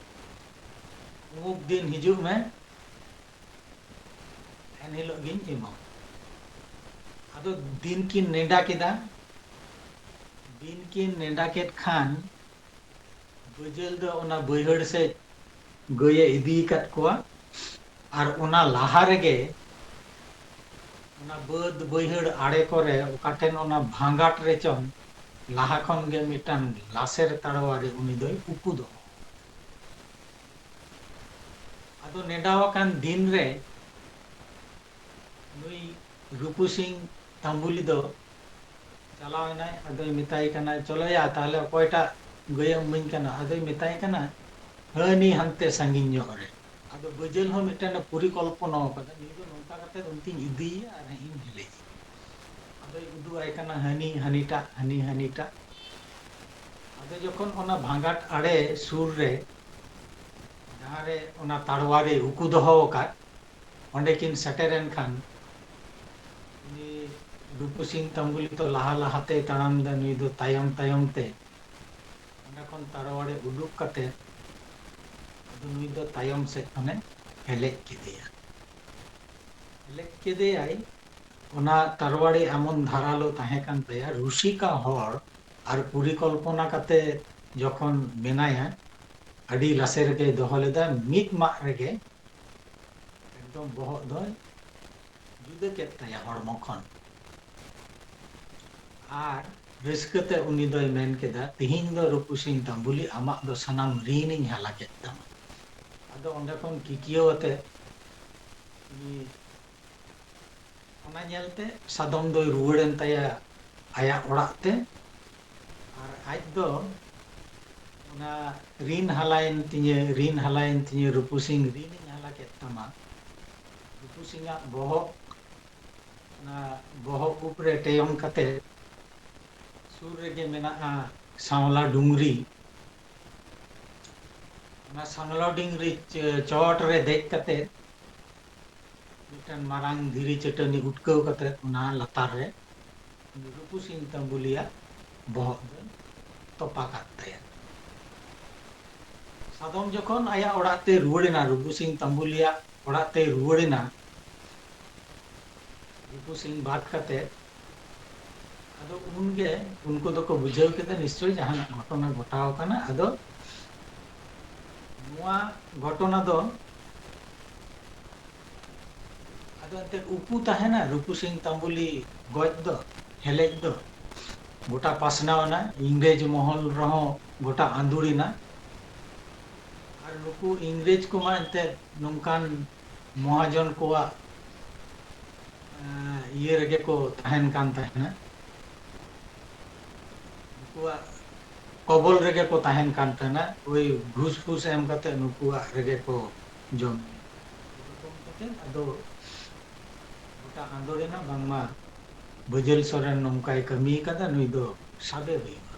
ᱚᱢᱩᱠ ᱫᱤᱱ ᱦᱤᱡᱩᱜ ᱢᱮ, ᱮᱱ ᱦᱤᱞᱳᱜ ᱜᱤᱧ ᱮᱢᱟᱢᱟ᱾" ᱟᱫᱚ ᱫᱤᱱ ᱠᱤᱱ ᱱᱮᱰᱟ ᱠᱮᱫᱟ᱾ ᱫᱤᱱ ᱠᱤᱱ ᱱᱮᱰᱟ ᱠᱮᱫ ᱠᱷᱟᱱ ᱵᱟᱹᱡᱟᱹᱞ ᱫᱚ ᱚᱱᱟ ᱵᱟᱹᱭᱦᱟᱹᱲ ᱥᱮᱫ ᱜᱟᱹᱭᱮ ᱤᱫᱤ ᱟᱠᱟᱫ ᱠᱚᱣᱟ᱾ ᱟᱨ ᱚᱱᱟ ᱞᱟᱦᱟ ᱨᱮᱜᱮ ᱚᱱᱟ ᱵᱟᱹᱫᱽ ᱵᱟᱹᱭᱦᱟᱹᱲ ᱟᱲᱮ ᱠᱚᱨᱮ ᱚᱠᱟ ᱴᱷᱮᱱ ᱚᱱᱟ ᱵᱷᱟᱸᱜᱟᱴ ᱨᱮ ᱪᱚᱝ ᱞᱟᱦᱟ ᱠᱷᱚᱱ ᱜᱮ ᱢᱤᱫᱴᱟᱝ ᱞᱟᱥᱮᱨ ᱛᱟᱲᱣᱟᱨᱤ ᱩᱱᱤ ᱫᱚᱭ ᱩᱠᱩ ᱫᱚᱦᱚ ᱟᱠᱟᱫᱟ᱾ ᱟᱫᱚ ᱱᱮᱰᱟ ᱟᱠᱟᱱ ᱫᱤᱱ ᱨᱮ ᱱᱩᱭ ᱨᱩᱯᱩ ᱥᱤᱝ ᱛᱟᱢᱵᱩᱞᱤ ᱫᱚ ᱪᱟᱞᱟᱣ ᱮᱱᱟᱭ᱾ ᱟᱫᱚᱭ ᱢᱮᱛᱟᱭ ᱠᱟᱱᱟ, "ᱪᱚᱞᱚᱭᱟ, ᱛᱟᱦᱞᱮ ᱚᱠᱚᱭᱴᱟᱜ ᱜᱟᱹᱭᱮᱢ ᱤᱢᱟᱹᱧ ᱠᱟᱱᱟ?" ᱟᱫᱚᱭ ᱢᱮᱛᱟᱭ ᱠᱟᱱᱟ, "ᱦᱟᱹᱱᱤ ᱦᱟᱱᱛᱮ ᱥᱟᱺᱜᱤᱧ ᱧᱚᱜ ᱨᱮ᱾" ᱟᱫᱚ ᱵᱟᱹᱡᱟᱹᱞ ᱦᱚᱸ ᱢᱤᱫᱴᱮᱱ ᱯᱚᱨᱤᱠᱚᱞᱯᱚᱱᱟ ᱟᱠᱟᱫᱟ, ᱱᱩᱭ ᱫᱚ ᱱᱚᱝᱠᱟ ᱠᱟᱛᱮ ᱚᱱᱛᱮᱧ ᱤᱫᱤᱭᱮᱭᱟ ᱟᱨ ᱦᱮᱸ ᱤᱧ ᱦᱮᱞᱮᱡ᱾ ᱟᱫᱚᱭ ᱩᱫᱩᱜ ᱟᱭ ᱠᱟᱱᱟ ᱦᱟᱹᱱᱤ ᱦᱟᱹᱱᱤᱴᱟᱜ, ᱦᱟᱹᱱᱤ ᱦᱟᱹᱱᱤᱴᱟᱜ᱾ ᱟᱫᱚ ᱡᱚᱠᱷᱚᱱ ᱚᱱᱟ ᱵᱷᱟᱸᱜᱟᱴ ᱟᱲᱮ ᱥᱩᱨ ᱨᱮ ᱡᱟᱦᱟᱸ ᱨᱮ ᱚᱱᱟ ᱛᱟᱲᱣᱟᱨᱤ ᱩᱠᱩ ᱫᱚᱦᱚ ᱟᱠᱟᱫ, ᱚᱸᱰᱮ ᱠᱤᱱ ᱥᱮᱴᱮᱨᱮᱱ ᱠᱷᱟᱱ ᱩᱱᱤ ᱨᱩᱯᱩ ᱥᱤᱝ ᱛᱟᱢᱵᱩᱞᱤ ᱫᱚ ᱞᱟᱦᱟ ᱞᱟᱦᱟᱛᱮᱭ ᱛᱟᱲᱟᱢ ᱮᱫᱟ, ᱱᱩᱭ ᱫᱚ ᱛᱟᱭᱚᱢ ᱛᱟᱭᱚᱢ ᱛᱮ᱾ ᱚᱸᱰᱮ ᱠᱷᱚᱱ ᱛᱟᱲᱣᱟᱨᱤ ᱩᱰᱩᱠ ᱠᱟᱛᱮ ᱟᱫᱚ ᱱᱩᱭ ᱫᱚ ᱛᱟᱭᱚᱢ ᱥᱮᱫ ᱠᱷᱚᱱᱮ ᱦᱮᱞᱮᱡ ᱠᱮᱫᱮᱭᱟ᱾ ᱦᱮᱞᱮᱡ ᱠᱮᱫᱮᱭᱟᱭ᱾ ᱚᱱᱟ ᱛᱟᱨᱣᱟᱲᱤ ᱮᱢᱚᱱ ᱫᱷᱟᱨᱟᱞᱳ ᱛᱟᱦᱮᱸ ᱠᱟᱱ ᱛᱟᱭᱟ, ᱨᱩᱥᱤᱠᱟ ᱦᱚᱲ ᱟᱨ ᱯᱚᱨᱤᱠᱚᱞᱯᱚᱱᱟ ᱠᱟᱛᱮ ᱡᱚᱠᱷᱚᱱ ᱢᱮᱱᱟᱭᱟ, ᱟᱹᱰᱤ ᱞᱟᱥᱮᱨ ᱜᱮᱭ ᱫᱚᱦᱚ ᱞᱮᱫᱟ, ᱢᱤᱫ ᱢᱟᱜ ᱨᱮᱜᱮ ᱮᱠᱫᱚᱢ ᱵᱚᱦᱚᱜ ᱫᱚᱭ ᱡᱩᱫᱟᱹ ᱠᱮᱫ ᱛᱟᱭᱟ ᱦᱚᱲᱢᱚ ᱠᱷᱚᱱ᱾ ᱟᱨ ᱨᱟᱹᱥᱠᱟᱹ ᱛᱮ ᱩᱱᱤ ᱫᱚᱭ ᱢᱮᱱ ᱠᱮᱫᱟ, "ᱛᱤᱦᱤᱧ ᱫᱚ ᱨᱩᱯᱩ ᱥᱤᱝ ᱛᱟᱢᱵᱩᱞᱤ, ᱟᱢᱟᱜ ᱫᱚ ᱥᱟᱱᱟᱢ ᱨᱤᱱ ᱤᱧ ᱦᱟᱞᱟ ᱠᱮᱫ ᱛᱟᱢᱟ᱾" ᱟᱫᱚ ᱚᱸᱰᱮ ᱠᱷᱚᱱ ᱠᱤᱠᱤᱭᱟᱹᱣ ᱟᱛᱮ ᱩᱱᱤ ᱚᱱᱟ ᱧᱮᱞᱛᱮ ᱥᱟᱫᱚᱢ ᱫᱚᱭ ᱨᱩᱣᱟᱹᱲᱮᱱ ᱛᱟᱭᱟ ᱟᱭᱟᱜ ᱚᱲᱟᱜ ᱛᱮ᱾ ᱟᱨ ᱟᱡ ᱫᱚ ᱚᱱᱟ ᱨᱤᱱ ᱦᱟᱞᱟᱭᱮᱱ ᱛᱤᱧᱟᱹ, ᱨᱤᱱ ᱦᱟᱞᱟᱭᱮᱱ ᱛᱤᱧᱟᱹ, ᱨᱩᱯᱩ ᱥᱤᱝ, ᱨᱤᱱᱤᱧ ᱦᱟᱞᱟ ᱠᱮᱫ ᱛᱟᱢᱟ᱾ ᱨᱩᱯᱩ ᱥᱤᱝᱟᱜ ᱵᱚᱦᱚᱜ ᱚᱱᱟ ᱵᱚᱦᱚᱜ ᱩᱵ ᱨᱮ ᱴᱮᱭᱚᱝ ᱠᱟᱛᱮ ᱥᱩᱨ ᱨᱮᱜᱮ ᱢᱮᱱᱟᱜᱼᱟ ᱥᱟᱶᱞᱟ ᱰᱩᱝᱨᱤ᱾ ᱚᱱᱟ ᱥᱟᱱᱞᱚᱰᱤᱝ ᱨᱮ ᱪᱚᱴ ᱨᱮ ᱫᱮᱡ ᱠᱟᱛᱮ ᱢᱤᱫᱴᱟᱝ ᱢᱟᱨᱟᱝ ᱫᱷᱤᱨᱤ ᱪᱟᱹᱴᱟᱹᱱᱤ ᱩᱴᱠᱟᱹᱣ ᱠᱟᱛᱮ ᱚᱱᱟ ᱞᱟᱛᱟᱨ ᱨᱮ ᱨᱩᱯᱩ ᱥᱤᱝ ᱛᱟᱢᱵᱩᱞᱤᱭᱟᱜ ᱵᱚᱦᱚᱜ ᱫᱚ ᱛᱚᱯᱟ ᱠᱟᱫ ᱛᱟᱭᱟ᱾ ᱥᱟᱫᱚᱢ ᱡᱚᱠᱷᱚᱱ ᱟᱭᱟᱜ ᱚᱲᱟᱜ ᱛᱮ ᱨᱩᱣᱟᱹᱲ ᱮᱱᱟ, ᱨᱩᱯᱩ ᱥᱤᱝ ᱛᱟᱢᱵᱩᱞᱤᱭᱟᱜ ᱚᱲᱟᱜ ᱛᱮ ᱨᱩᱣᱟᱹᱲ ᱮᱱᱟ, ᱨᱩᱯᱩ ᱥᱤᱝ ᱵᱟᱫ ᱠᱟᱛᱮ, ᱟᱫᱚ ᱩᱱᱜᱮ ᱩᱱᱠᱩ ᱫᱚᱠᱚ ᱵᱩᱡᱷᱟᱹᱣ ᱠᱮᱫᱟ ᱱᱤᱥᱪᱚᱭ ᱡᱟᱦᱟᱱᱟᱜ ᱜᱷᱚᱴᱚᱱᱟ ᱜᱷᱚᱴᱟᱣ ᱟᱠᱟᱱᱟ᱾ ᱟᱫᱚ ᱱᱚᱣᱟ ᱜᱷᱚᱴᱚᱱᱟ ᱫᱚ ᱟᱫᱚ ᱮᱱᱛᱮᱫ ᱩᱠᱩ ᱛᱟᱦᱮᱱᱟ ᱨᱩᱯᱩ ᱥᱤᱝ ᱛᱟᱢᱵᱩᱞᱤ ᱜᱚᱡ ᱫᱚ, ᱦᱮᱞᱮᱡ ᱫᱚ᱾ ᱜᱚᱴᱟ ᱯᱟᱥᱱᱟᱣ ᱮᱱᱟ, ᱤᱝᱨᱮᱡᱽ ᱢᱚᱦᱚᱞ ᱨᱮᱦᱚᱸ ᱜᱚᱴᱟ ᱟᱸᱫᱩᱲ ᱮᱱᱟ᱾ ᱟᱨ ᱱᱩᱠᱩ ᱤᱝᱨᱮᱡᱽ ᱠᱚᱢᱟ ᱮᱱᱛᱮᱫ ᱱᱚᱝᱠᱟᱱ ᱢᱚᱦᱟᱡᱚᱱ ᱠᱚᱣᱟᱜ, ᱮᱸ, ᱤᱭᱟᱹ ᱨᱮᱜᱮ ᱠᱚ ᱛᱟᱦᱮᱱ ᱠᱟᱱ ᱛᱟᱦᱮᱱᱟ᱾ ᱱᱩᱠᱩᱣᱟᱜ ᱠᱚᱵᱚᱞ ᱨᱮᱜᱮ ᱠᱚ ᱛᱟᱦᱮᱱ ᱠᱟᱱ ᱛᱟᱦᱮᱱᱟ, ᱳᱭ ᱜᱷᱩᱥ ᱯᱷᱩᱥ ᱮᱢ ᱠᱟᱛᱮ ᱱᱩᱠᱩᱣᱟᱜ ᱨᱮᱜᱮ ᱠᱚ ᱡᱚᱢ ᱧᱩ᱾ ᱮᱨᱚᱠᱚᱢ ᱠᱟᱛᱮ ᱟᱫᱚ ᱜᱚᱴᱟ ᱟᱸᱫᱳᱲ ᱮᱱᱟ, ᱵᱟᱝᱢᱟ ᱵᱟᱹᱡᱟᱹᱞ ᱥᱚᱨᱮᱱ ᱱᱚᱝᱠᱟᱭ ᱠᱟᱹᱢᱤ ᱠᱟᱫᱟ, ᱱᱩᱭ ᱫᱚ ᱥᱟᱵᱮ ᱦᱩᱭᱩᱜᱼᱟ᱾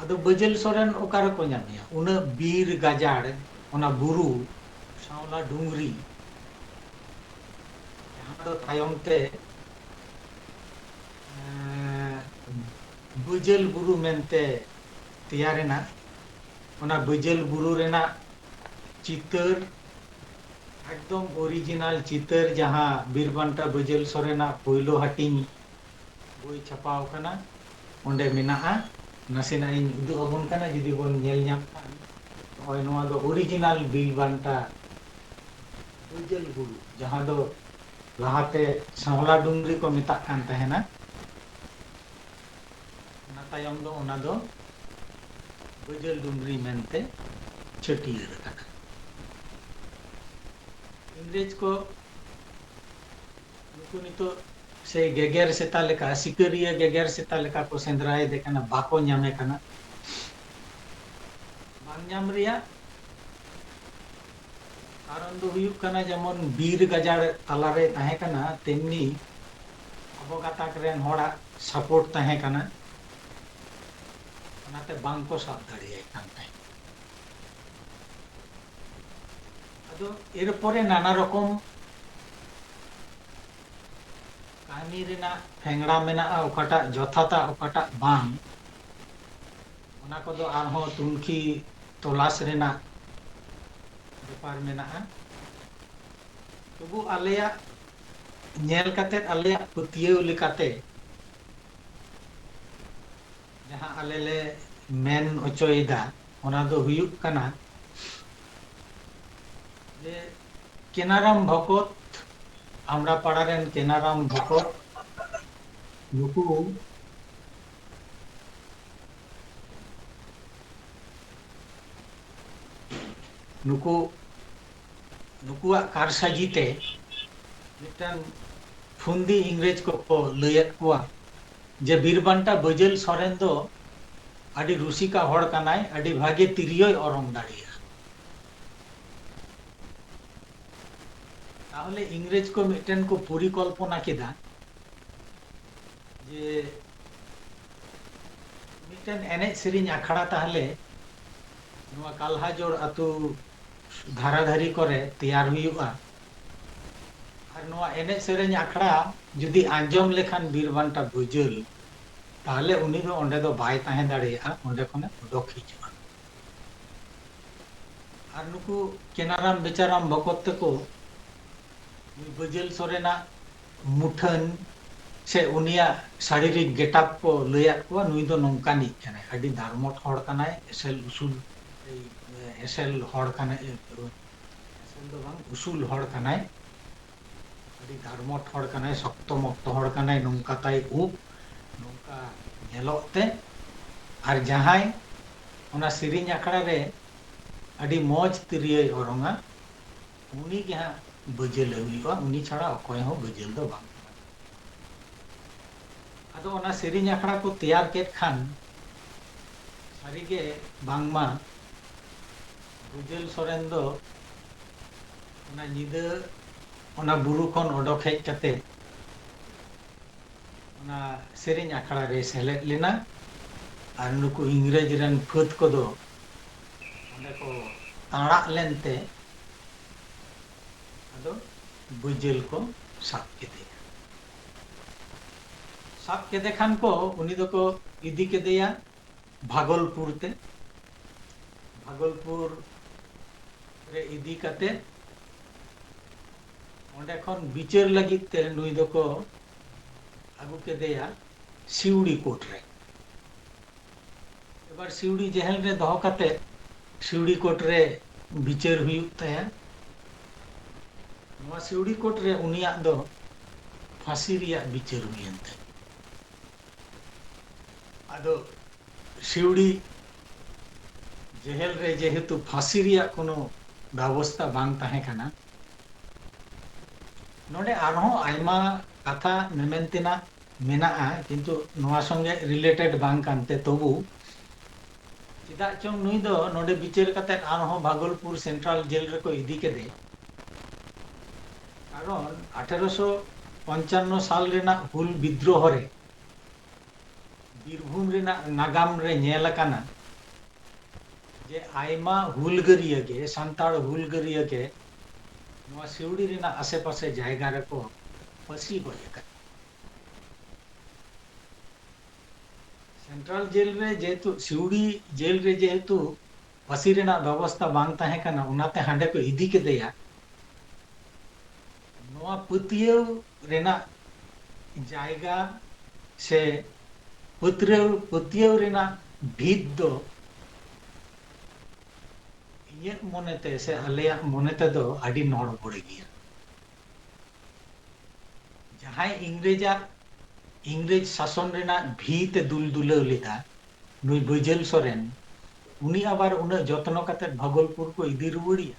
ᱟᱫᱚ ᱵᱟᱹᱡᱟᱹᱞ ᱥᱚᱨᱮᱱ ᱚᱠᱟ ᱨᱮᱠᱚ ᱧᱟᱢᱮᱭᱟ? ᱩᱱᱟᱹᱜ ᱵᱤᱨ ᱜᱟᱡᱟᱲ, ᱚᱱᱟ ᱵᱩᱨᱩ, ᱥᱟᱶᱞᱟ ᱰᱩᱝᱨᱤ, ᱡᱟᱦᱟᱸ ᱫᱚ ᱛᱟᱭᱚᱢ ᱛᱮ, ᱮᱸ, ᱵᱟᱹᱡᱟᱹᱞ ᱵᱩᱨᱩ ᱢᱮᱱᱛᱮ ᱛᱮᱭᱟᱨᱮᱱᱟ᱾ ᱚᱱᱟ ᱵᱟᱹᱡᱟᱹᱞ ᱵᱩᱨᱩ ᱨᱮᱱᱟᱜ ᱪᱤᱛᱟᱹᱨ, ᱮᱠᱫᱚᱢ ᱚᱨᱤᱡᱤᱱᱟᱞ ᱪᱤᱛᱟᱹᱨ, ᱡᱟᱦᱟᱸ ᱵᱤᱨ ᱵᱟᱱᱴᱟ ᱵᱟᱹᱡᱟᱹᱞ ᱥᱚᱨᱮᱱᱟᱜ ᱯᱳᱭᱞᱳ ᱦᱟᱹᱴᱤᱧ ᱵᱳᱭ ᱪᱷᱟᱯᱟᱣ ᱠᱟᱱᱟ, ᱚᱸᱰᱮ ᱢᱮᱱᱟᱜᱼᱟ᱾ ᱱᱟᱥᱮᱱᱟᱜ ᱤᱧ ᱩᱫᱩᱜ ᱟᱵᱚᱱ ᱠᱟᱱᱟ, ᱡᱩᱫᱤ ᱵᱚᱱ ᱧᱮᱞ ᱧᱟᱢ ᱠᱷᱟᱱ᱾ ᱱᱚᱜᱼᱚᱭ ᱱᱚᱣᱟ ᱫᱚ ᱚᱨᱤᱡᱤᱱᱟᱞ ᱵᱤᱨ ᱵᱟᱱᱴᱟ ᱵᱟᱹᱡᱟᱹᱞ ᱵᱩᱨᱩ, ᱡᱟᱦᱟᱸ ᱫᱚ ᱞᱟᱦᱟᱛᱮ ᱥᱟᱶᱞᱟ ᱰᱩᱝᱨᱤ ᱠᱚ ᱢᱮᱛᱟᱜ ᱠᱟᱱ ᱛᱟᱦᱮᱱᱟ᱾ ᱚᱱᱟ ᱛᱟᱭᱚᱢ ᱫᱚ ᱚᱱᱟ ᱫᱚ ᱵᱟᱹᱡᱟᱹᱞ ᱰᱩᱝᱨᱤ ᱢᱮᱱᱛᱮ ᱪᱷᱟᱹᱴᱭᱟᱹᱨ ᱟᱠᱟᱱᱟ᱾ ᱤᱝᱨᱮᱡᱽ ᱠᱚ ᱱᱩᱠᱩ ᱱᱤᱛᱚᱜ ᱥᱮ ᱜᱮᱜᱮᱨ ᱥᱮᱛᱟ ᱞᱮᱠᱟ, ᱥᱤᱠᱟᱹᱨᱤᱭᱟᱹ ᱜᱮᱜᱮᱨ ᱥᱮᱛᱟ ᱞᱮᱠᱟ ᱠᱚ ᱥᱮᱸᱫᱽᱨᱟᱭᱮᱫᱮ ᱠᱟᱱᱟ, ᱵᱟᱠᱚ ᱧᱟᱢᱮ ᱠᱟᱱᱟ᱾ ᱵᱟᱝ ᱧᱟᱢ ᱨᱮᱭᱟᱜ ᱠᱟᱨᱚᱱ ᱫᱚ ᱦᱩᱭᱩᱜ ᱠᱟᱱᱟ, ᱡᱮᱢᱚᱱ ᱵᱤᱨ ᱜᱟᱡᱟᱲ ᱛᱟᱞᱟᱨᱮ ᱛᱟᱦᱮᱸ ᱠᱟᱱᱟ, ᱛᱮᱢᱱᱤ ᱟᱵᱚ ᱜᱟᱛᱟᱠ ᱨᱮᱱ ᱦᱚᱲᱟᱜ ᱥᱟᱯᱳᱨᱴ ᱛᱟᱦᱮᱸ ᱠᱟᱱᱟ᱾ ᱚᱱᱟᱛᱮ ᱵᱟᱝ ᱠᱚ ᱥᱟᱵ ᱫᱟᱲᱮᱭᱟᱭ ᱠᱟᱱ ᱛᱟᱦᱮᱸᱫ᱾ ᱟᱫᱚ ᱮᱨᱯᱚᱨᱮ ᱱᱟᱱᱟ ᱨᱚᱠᱚᱢ ᱠᱟᱹᱦᱱᱤ ᱨᱮᱱᱟᱜ ᱯᱷᱮᱝᱲᱟ ᱢᱮᱱᱟᱜᱼᱟ, ᱚᱠᱟᱴᱟᱜ ᱡᱚᱛᱷᱟᱛᱟ, ᱚᱠᱟᱴᱟᱜ ᱵᱟᱝ, ᱚᱱᱟ ᱠᱚᱫᱚ ᱟᱨᱦᱚᱸ ᱛᱩᱱᱠᱷᱤ ᱛᱚᱞᱟᱥ ᱨᱮᱱᱟᱜ ᱵᱮᱯᱟᱨ ᱢᱮᱱᱟᱜᱼᱟ᱾ ᱛᱚᱵᱩ ᱟᱞᱮᱭᱟᱜ ᱧᱮᱞ ᱠᱟᱛᱮᱫ, ᱟᱞᱮᱭᱟᱜ ᱯᱟᱹᱛᱭᱟᱹᱣ ᱞᱮᱠᱟᱛᱮ, ᱡᱟᱦᱟᱸ ᱟᱞᱮ ᱞᱮ ᱢᱮᱱ ᱚᱪᱚᱭᱮᱫᱟ, ᱚᱱᱟ ᱫᱚ ᱦᱩᱭᱩᱜ ᱠᱟᱱᱟ ᱡᱮ ᱠᱮᱱᱟᱨᱟᱢ ᱵᱷᱚᱠᱚᱛ, ᱟᱢᱲᱟᱯᱟᱲᱟ ᱨᱮᱱ ᱠᱮᱱᱟᱨᱟᱢ ᱵᱷᱚᱠᱚᱛ, ᱱᱩᱠᱩ, ᱱᱩᱠᱩ, ᱱᱩᱠᱩᱣᱟᱜ ᱠᱟᱨᱥᱟᱡᱤ ᱛᱮ ᱢᱤᱫᱴᱟᱝ ᱯᱷᱩᱱᱫᱤ ᱤᱝᱨᱮᱡᱽ ᱠᱚᱠᱚ ᱞᱟᱹᱭᱟᱫ ᱠᱚᱣᱟ ᱡᱮ ᱵᱤᱨᱵᱟᱱᱴᱟ ᱵᱟᱹᱡᱟᱹᱞ ᱥᱚᱨᱮᱱ ᱫᱚ ᱟᱹᱰᱤ ᱨᱩᱥᱤᱠᱟ ᱦᱚᱲ ᱠᱟᱱᱟᱭ, ᱟᱹᱰᱤ ᱵᱷᱟᱜᱮ ᱛᱤᱨᱭᱳᱭ ᱚᱨᱚᱝ ᱫᱟᱲᱮᱭᱟᱜᱼᱟ᱾ ᱛᱟᱦᱚᱞᱮ ᱤᱝᱨᱮᱡᱽ ᱠᱚ ᱢᱤᱫᱴᱮᱱ ᱠᱚ ᱯᱚᱨᱤᱠᱚᱞᱯᱚᱱᱟ ᱠᱮᱫᱟ ᱡᱮ ᱢᱤᱫᱴᱮᱱ ᱮᱱᱮᱡ ᱥᱮᱨᱮᱧ ᱟᱠᱷᱲᱟ ᱛᱟᱦᱚᱞᱮ ᱱᱚᱣᱟ ᱠᱟᱞᱦᱟᱡᱳᱲ ᱟᱹᱛᱩ ᱫᱷᱟᱨᱟ ᱫᱷᱟᱨᱤ ᱠᱚᱨᱮ ᱛᱮᱭᱟᱨ ᱦᱩᱭᱩᱜᱼᱟ᱾ ᱟᱨ ᱱᱚᱣᱟ ᱮᱱᱮᱡ ᱥᱮᱨᱮᱧ ᱟᱠᱷᱲᱟ ᱡᱩᱫᱤ ᱟᱸᱡᱚᱢ ᱞᱮᱠᱷᱟᱱ ᱵᱤᱨᱵᱟᱱᱴᱟ ᱵᱟᱹᱡᱟᱹᱞ, ᱛᱟᱦᱚᱞᱮ ᱩᱱᱤ ᱫᱚ ᱚᱸᱰᱮ ᱫᱚ ᱵᱟᱭ ᱛᱟᱦᱮᱸ ᱫᱟᱲᱮᱭᱟᱜᱼᱟ, ᱚᱸᱰᱮ ᱠᱷᱚᱱᱮ ᱚᱰᱚᱠ ᱦᱤᱡᱩᱜᱼᱟ᱾ ᱟᱨ ᱱᱩᱠᱩ ᱠᱮᱱᱟᱨᱟᱢ ᱵᱮᱪᱟᱨᱟᱢ ᱵᱷᱚᱠᱚᱛ ᱛᱮᱠᱚ ᱱᱩᱭ ᱵᱟᱹᱡᱟᱹᱞ ᱥᱚᱨᱮᱱᱟᱜ ᱢᱩᱴᱷᱟᱹᱱ ᱥᱮ ᱩᱱᱤᱭᱟᱜ ᱥᱟᱨᱤᱨᱤᱠ ᱜᱮᱴᱟᱯ ᱠᱚ ᱞᱟᱹᱭᱟᱫ ᱠᱚᱣᱟ, ᱱᱩᱭ ᱫᱚ ᱱᱚᱝᱠᱟᱱᱤᱡ ᱠᱟᱱᱟᱭ, ᱟᱹᱰᱤ ᱫᱟᱨᱢᱚᱴ ᱦᱚᱲ ᱠᱟᱱᱟᱭ, ᱮᱥᱮᱞ ᱩᱥᱩᱞ, ᱮᱥᱮᱞ ᱦᱚᱲ ᱠᱟᱱᱟᱭ, ᱮᱥᱮᱞ ᱫᱚ ᱵᱟᱝ, ᱩᱥᱩᱞ ᱦᱚᱲ ᱠᱟᱱᱟᱭ, ᱟᱹᱰᱤ ᱫᱟᱨᱢᱚᱴ ᱦᱚᱲ ᱠᱟᱱᱟᱭ, ᱥᱚᱠᱛᱚ ᱢᱚᱠᱛᱚ ᱦᱚᱲ ᱠᱟᱱᱟᱭ, ᱱᱚᱝᱠᱟ ᱛᱟᱭ ᱩᱵ, ᱱᱚᱝᱠᱟ ᱧᱮᱞᱚᱜ ᱛᱮ᱾ ᱟᱨ ᱡᱟᱦᱟᱸᱭ ᱚᱱᱟ ᱥᱮᱨᱮᱧ ᱟᱠᱷᱲᱟ ᱨᱮ ᱟᱹᱰᱤ ᱢᱚᱡᱽ ᱛᱤᱨᱭᱳᱭ ᱚᱨᱚᱝᱟ, ᱩᱱᱤ ᱜᱮ ᱦᱟᱸᱜ ᱵᱟᱹᱡᱟᱹᱞᱮ ᱦᱩᱭᱩᱜᱼᱟ, ᱩᱱᱤ ᱪᱷᱟᱲᱟ ᱚᱠᱚᱭ ᱦᱚᱸ ᱵᱟᱹᱡᱟᱹᱞ ᱫᱚ ᱵᱟᱝ ᱠᱟᱱᱟ᱾ ᱟᱫᱚ ᱚᱱᱟ ᱥᱮᱨᱮᱧ ᱟᱠᱷᱲᱟ ᱠᱚ ᱛᱮᱭᱟᱨ ᱠᱮᱫ ᱠᱷᱟᱱ, ᱥᱟᱹᱨᱤᱜᱮ ᱵᱟᱝᱢᱟ ᱵᱟᱹᱡᱟᱹᱞ ᱥᱚᱨᱮᱱ ᱫᱚ ᱚᱱᱟ ᱧᱤᱫᱟᱹ ᱚᱱᱟ ᱵᱩᱨᱩ ᱠᱷᱚᱱ ᱚᱰᱚᱠ ᱦᱮᱡ ᱠᱟᱛᱮ ᱚᱱᱟ ᱥᱮᱨᱮᱧ ᱟᱠᱷᱲᱟ ᱨᱮ ᱥᱮᱞᱮᱫ ᱞᱮᱱᱟ᱾ ᱟᱨ ᱱᱩᱠᱩ ᱤᱝᱨᱮᱡᱽ ᱨᱮᱱ ᱯᱷᱟᱹᱫᱽ ᱠᱚᱫᱚ ᱚᱸᱰᱮ ᱠᱚ ᱛᱟᱲᱟᱜ ᱞᱮᱱᱛᱮ ᱟᱫᱚ ᱵᱟᱹᱡᱟᱹᱞ ᱠᱚ ᱥᱟᱵ ᱠᱮᱫᱮᱭᱟ᱾ ᱥᱟᱵ ᱠᱮᱫᱮ ᱠᱷᱟᱱ ᱠᱚ ᱩᱱᱤ ᱫᱚᱠᱚ ᱤᱫᱤ ᱠᱮᱫᱮᱭᱟ ᱵᱷᱟᱜᱚᱞᱯᱩᱨ ᱛᱮ᱾ ᱵᱷᱟᱜᱚᱞᱯᱩᱨ ᱨᱮ ᱤᱫᱤ ᱠᱟᱛᱮ ᱚᱸᱰᱮ ᱠᱷᱚᱱ ᱵᱤᱪᱟᱹᱨ ᱞᱟᱹᱜᱤᱫ ᱛᱮ ᱱᱩᱭ ᱫᱚᱠᱚ ᱟᱹᱜᱩ ᱠᱮᱫᱮᱭᱟ ᱥᱤᱣᱲᱤ ᱠᱳᱨᱴ ᱨᱮ᱾ ᱮᱵᱟᱨ ᱥᱤᱣᱲᱤ ᱡᱮᱦᱮᱞ ᱨᱮ ᱫᱚᱦᱚ ᱠᱟᱛᱮ ᱥᱤᱣᱲᱤ ᱠᱳᱨᱴ ᱨᱮ ᱵᱤᱪᱟᱹᱨ ᱦᱩᱭᱩᱜ ᱛᱟᱭᱟ᱾ ᱱᱚᱣᱟ ᱥᱤᱣᱲᱤ ᱠᱳᱨᱴ ᱨᱮ ᱩᱱᱤᱭᱟᱜ ᱫᱚ ᱯᱷᱟᱸᱥᱤ ᱨᱮᱭᱟᱜ ᱵᱤᱪᱟᱹᱨ ᱦᱩᱭᱮᱱ ᱛᱟᱭᱟ᱾ ᱟᱫᱚ ᱥᱤᱣᱲᱤ ᱡᱮᱦᱮᱞ ᱨᱮ ᱡᱮᱦᱮᱛᱩ ᱯᱷᱟᱸᱥᱤ ᱨᱮᱭᱟᱜ ᱠᱳᱱᱳ ᱵᱮᱵᱚᱥᱛᱟ ᱵᱟᱝ ᱛᱟᱦᱮᱸ ᱠᱟᱱᱟ, ᱱᱚᱰᱮ ᱟᱨᱦᱚᱸ ᱟᱭᱢᱟ ᱠᱟᱛᱷᱟ ᱢᱮᱢᱮᱱ ᱛᱮᱱᱟᱜ ᱢᱮᱱᱟᱜᱼᱟ, ᱠᱤᱱᱛᱩ ᱱᱚᱣᱟ ᱥᱚᱸᱜᱮ related ᱵᱟᱝ ᱠᱟᱱᱛᱮ, ᱛᱚᱵᱩ ᱪᱮᱫᱟᱜ ᱪᱚᱝ ᱱᱩᱭ ᱫᱚ ᱱᱚᱰᱮ ᱵᱤᱪᱟᱹᱨ ᱠᱟᱛᱮ ᱟᱨᱦᱚᱸ ᱵᱷᱟᱜᱚᱞᱯᱩᱨ ᱥᱮᱱᱴᱨᱟᱞ ᱡᱮᱞ ᱨᱮᱠᱚ ᱤᱫᱤ ᱠᱮᱫᱮ᱾ ᱠᱟᱨᱚᱱ ᱟᱴᱷᱮᱨᱚᱥᱚ ᱯᱚᱧᱪᱟᱱᱱᱚ ᱥᱟᱞ ᱨᱮᱱᱟᱜ ᱦᱩᱞ ᱵᱤᱫᱽᱨᱳᱦᱚ ᱨᱮ ᱵᱤᱨᱵᱷᱩᱢ ᱨᱮᱱᱟᱜ ᱱᱟᱜᱟᱢ ᱨᱮ ᱧᱮᱞ ᱟᱠᱟᱱᱟ ᱡᱮ ᱟᱭᱢᱟ ᱦᱩᱞᱜᱟᱹᱨᱤᱭᱟᱹ ᱜᱮ, ᱥᱟᱱᱛᱟᱲ ᱦᱩᱞᱜᱟᱹᱨᱤᱭᱟᱹ ᱜᱮ ᱱᱚᱣᱟ ᱥᱤᱣᱲᱤ ᱨᱮᱱᱟᱜ ᱟᱥᱮᱯᱟᱥᱮ ᱡᱟᱭᱜᱟ ᱨᱮᱠᱚ ᱯᱟᱹᱥᱤ ᱜᱚᱡ ᱟᱠᱟᱱᱟ᱾ ᱥᱮᱱᱴᱨᱟᱞ ᱡᱮᱞ ᱨᱮ ᱡᱮᱦᱮᱛᱩ, ᱥᱤᱣᱲᱤ ᱡᱮᱞ ᱨᱮ ᱡᱮᱦᱮᱛᱩ ᱯᱟᱹᱥᱤ ᱨᱮᱱᱟᱜ ᱵᱮᱵᱚᱥᱛᱟ ᱵᱟᱝ ᱛᱟᱦᱮᱸ ᱠᱟᱱᱟ, ᱚᱱᱟᱛᱮ ᱦᱟᱸᱰᱮ ᱠᱚ ᱤᱫᱤ ᱠᱮᱫᱮᱭᱟ᱾ ᱱᱚᱣᱟ ᱯᱟᱹᱛᱭᱟᱹᱣ ᱨᱮᱱᱟᱜ ᱡᱟᱭᱜᱟ ᱥᱮ ᱯᱟᱹᱛᱭᱟᱹᱣ, ᱯᱟᱹᱛᱭᱟᱹᱣ ᱨᱮᱱᱟᱜ ᱵᱷᱤᱛ ᱫᱚ ᱤᱧᱟᱹᱜ ᱢᱚᱱᱮᱛᱮ ᱥᱮ ᱟᱞᱮᱭᱟᱜ ᱢᱚᱱᱮ ᱛᱮᱫᱚ ᱟᱹᱰᱤ ᱱᱚᱲᱵᱚᱲᱮ ᱜᱮᱭᱟ᱾ ᱡᱟᱦᱟᱸᱭ ᱤᱝᱨᱮᱡᱟᱜ, ᱤᱝᱨᱮᱡᱽ ᱥᱟᱥᱚᱱ ᱨᱮᱱᱟᱜ ᱵᱷᱤᱛ ᱮ ᱫᱩᱞ ᱫᱩᱞᱟᱹᱣ ᱞᱮᱫᱟ, ᱱᱩᱭ ᱵᱟᱹᱡᱟᱹᱞ ᱥᱚᱨᱮᱱ, ᱩᱱᱤ ᱟᱵᱟᱨ ᱩᱱᱟᱹᱜ ᱡᱚᱛᱱᱚ ᱠᱟᱛᱮ ᱵᱷᱟᱜᱚᱞᱯᱩᱨ ᱠᱚ ᱤᱫᱤ ᱨᱩᱣᱟᱹᱲᱮᱭᱟ?